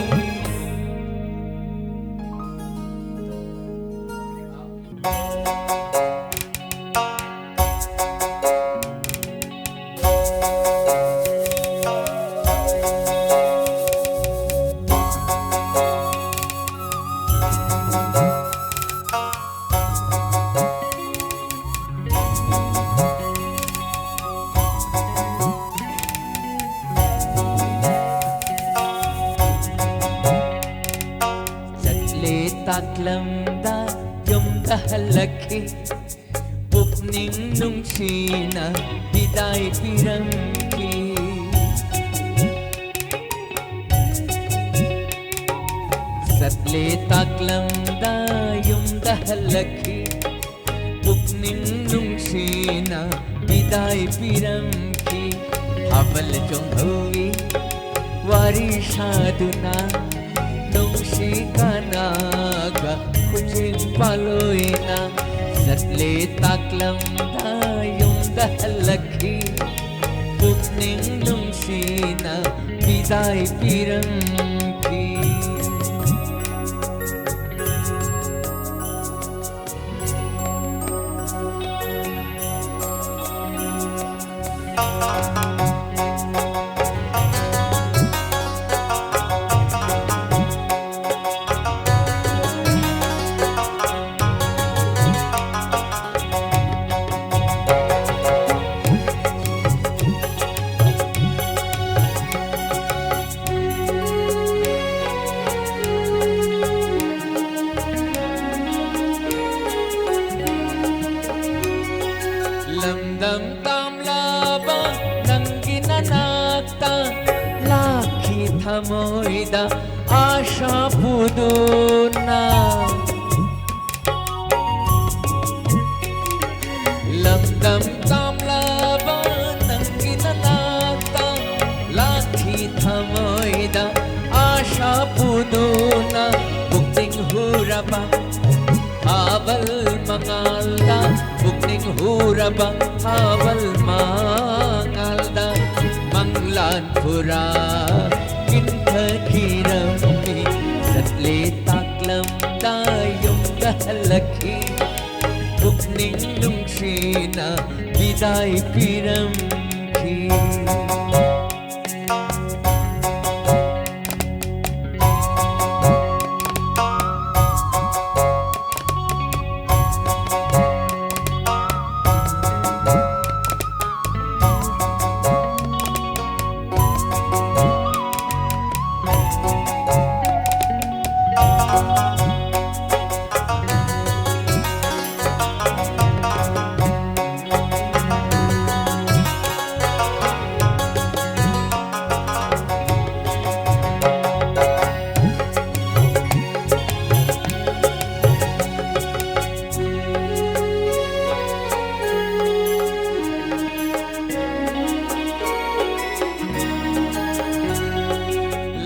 ꯆꯠꯂꯦ ꯇꯥꯛꯂꯝꯗ ꯌꯨꯝꯗ ꯍꯜꯂꯛꯈꯤ꯫ ꯄꯨꯛꯅꯤꯡ ꯅꯨꯡꯁꯤꯅ ꯕꯤꯗꯥꯏ ꯄꯤꯔꯝꯈꯤ꯫ ꯆꯠꯂꯦ ꯇꯥꯛꯂꯝꯗ ꯌꯨꯝꯗ ꯍꯜꯂꯛꯈꯤ꯫ ꯄꯨꯛꯅꯤꯡ ꯅꯨꯡꯁꯤꯅ ꯕꯤꯗꯥꯏ ꯄꯤꯔꯝꯈꯤ꯫ ꯊꯥꯕꯜ ꯆꯣꯡꯍꯧꯋꯤ ꯋꯥꯔꯤ ꯁꯥꯗꯨꯅ, ꯅꯨꯡꯁꯤ ꯀꯅꯥꯒ ꯈꯨꯖꯤꯟ ꯄꯥꯂꯣꯏꯅ꯫ ꯆꯠꯂꯦ ꯇꯥꯛꯂꯝꯗ ꯌꯨꯝꯗ ꯍꯜꯂꯛꯈꯤ꯫ ꯄꯨꯛꯅꯤꯡ ꯅꯨꯡꯁꯤꯅ ꯕꯤꯗꯥꯏ ꯄꯤꯔꯝꯈꯤ꯫ ꯊꯃꯣꯏꯗ ꯑꯥꯁꯥ ꯄꯨꯗꯨꯅ, ꯂꯝꯗꯝ ꯇꯥꯝꯂꯕ ꯅꯪꯒꯤ ꯅꯅꯥꯛꯇ ꯂꯥꯛꯈꯤ꯫ ꯊꯃꯣꯏꯗ ꯑꯥꯁꯥ ꯄꯨꯗꯨꯅ, ꯄꯨꯛꯅꯤꯡ ꯍꯨꯔꯕ ꯊꯥꯕꯜ ꯃꯉꯥꯜꯗ, ꯄꯨꯛꯅꯤꯡ ꯍꯨꯔꯕ ꯊꯥꯕꯜ ꯃꯉꯥꯜꯗ, ꯃꯪꯂꯥꯟ ꯄꯨꯔꯥ ꯏꯟꯊꯈꯤꯔꯝꯃꯤ꯫ ꯆꯠꯂꯦ ꯇꯥꯛꯂꯝꯗ ꯌꯨꯝꯗ ꯍꯜꯂꯛꯈꯤ, ꯄꯨꯛꯅꯤꯡ ꯅꯨꯡꯁꯤꯅ ꯕꯤꯗꯥꯏ ꯄꯤꯔꯝꯈꯤ꯫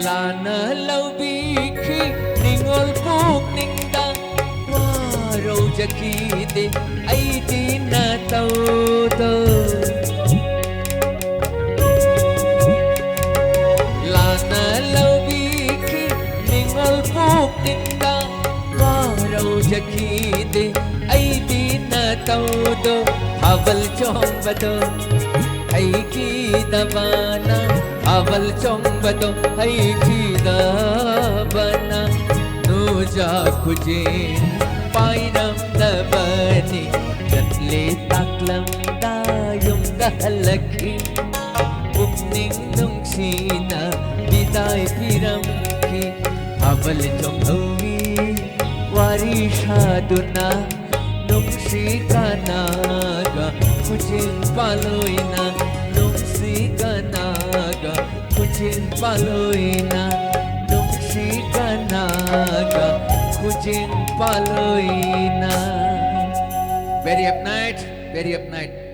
ꯂꯥꯟꯅ ꯂꯧꯕꯤꯈꯤ ꯅꯤꯡꯉꯣꯜ ꯄꯨꯛꯅꯤꯡꯗ, ꯋꯥꯔꯧꯖꯈꯤꯗꯦ ꯑꯩꯗꯤ ꯅꯇꯧꯗꯣ꯫ ꯂꯥꯟꯅ ꯂꯧꯕꯤꯈꯤ ꯅꯤꯡꯉꯣꯜ ꯄꯨꯛꯅꯤꯡꯗ, ꯋꯥꯔꯧꯖꯈꯤꯗꯦ ꯑꯩꯗꯤ ꯅꯇꯧꯗꯣ꯫ ꯊꯥꯕꯜ ꯆꯣꯡꯕꯗꯣ ꯍꯩꯈꯤꯗꯕꯅ, ꯊꯥꯕꯜ ꯆꯣꯡꯕꯗꯣ ꯍꯩꯈꯤꯗꯕꯅ, ꯅꯨꯖꯥ ꯈꯨꯖꯦꯡ ꯄꯥꯏꯔꯝꯗꯕꯅꯤ꯫ ꯆꯠꯂꯦ ꯇꯥꯛꯂꯝꯗ ꯌꯨꯝꯗ ꯍꯜꯂꯛꯈꯤ, ꯄꯨꯛꯅꯤꯡ ꯅꯨꯡꯁꯤꯅ ꯕꯤꯗꯥꯏ ꯄꯤꯔꯝꯈꯤ꯫ ꯊꯥꯕꯜ ꯆꯣꯡꯍꯧꯋꯤ ꯋꯥꯔꯤ ꯁꯥꯗꯨꯅ, ꯅꯨꯡꯁꯤ ꯀꯅꯥꯒ ꯈꯨꯖꯤꯟ ꯄꯥꯂꯣꯏꯅ, ꯅꯨꯡꯁꯤ ꯀꯅꯥꯒ ꯈꯨꯖꯤꯟ ꯄꯥꯂꯣꯏꯅ, ꯅꯨꯡꯁꯤ ꯀꯅꯥꯒ ꯈꯨꯖꯤꯡ ꯄꯥꯂꯣꯏꯅ꯫ Very up night, very up night.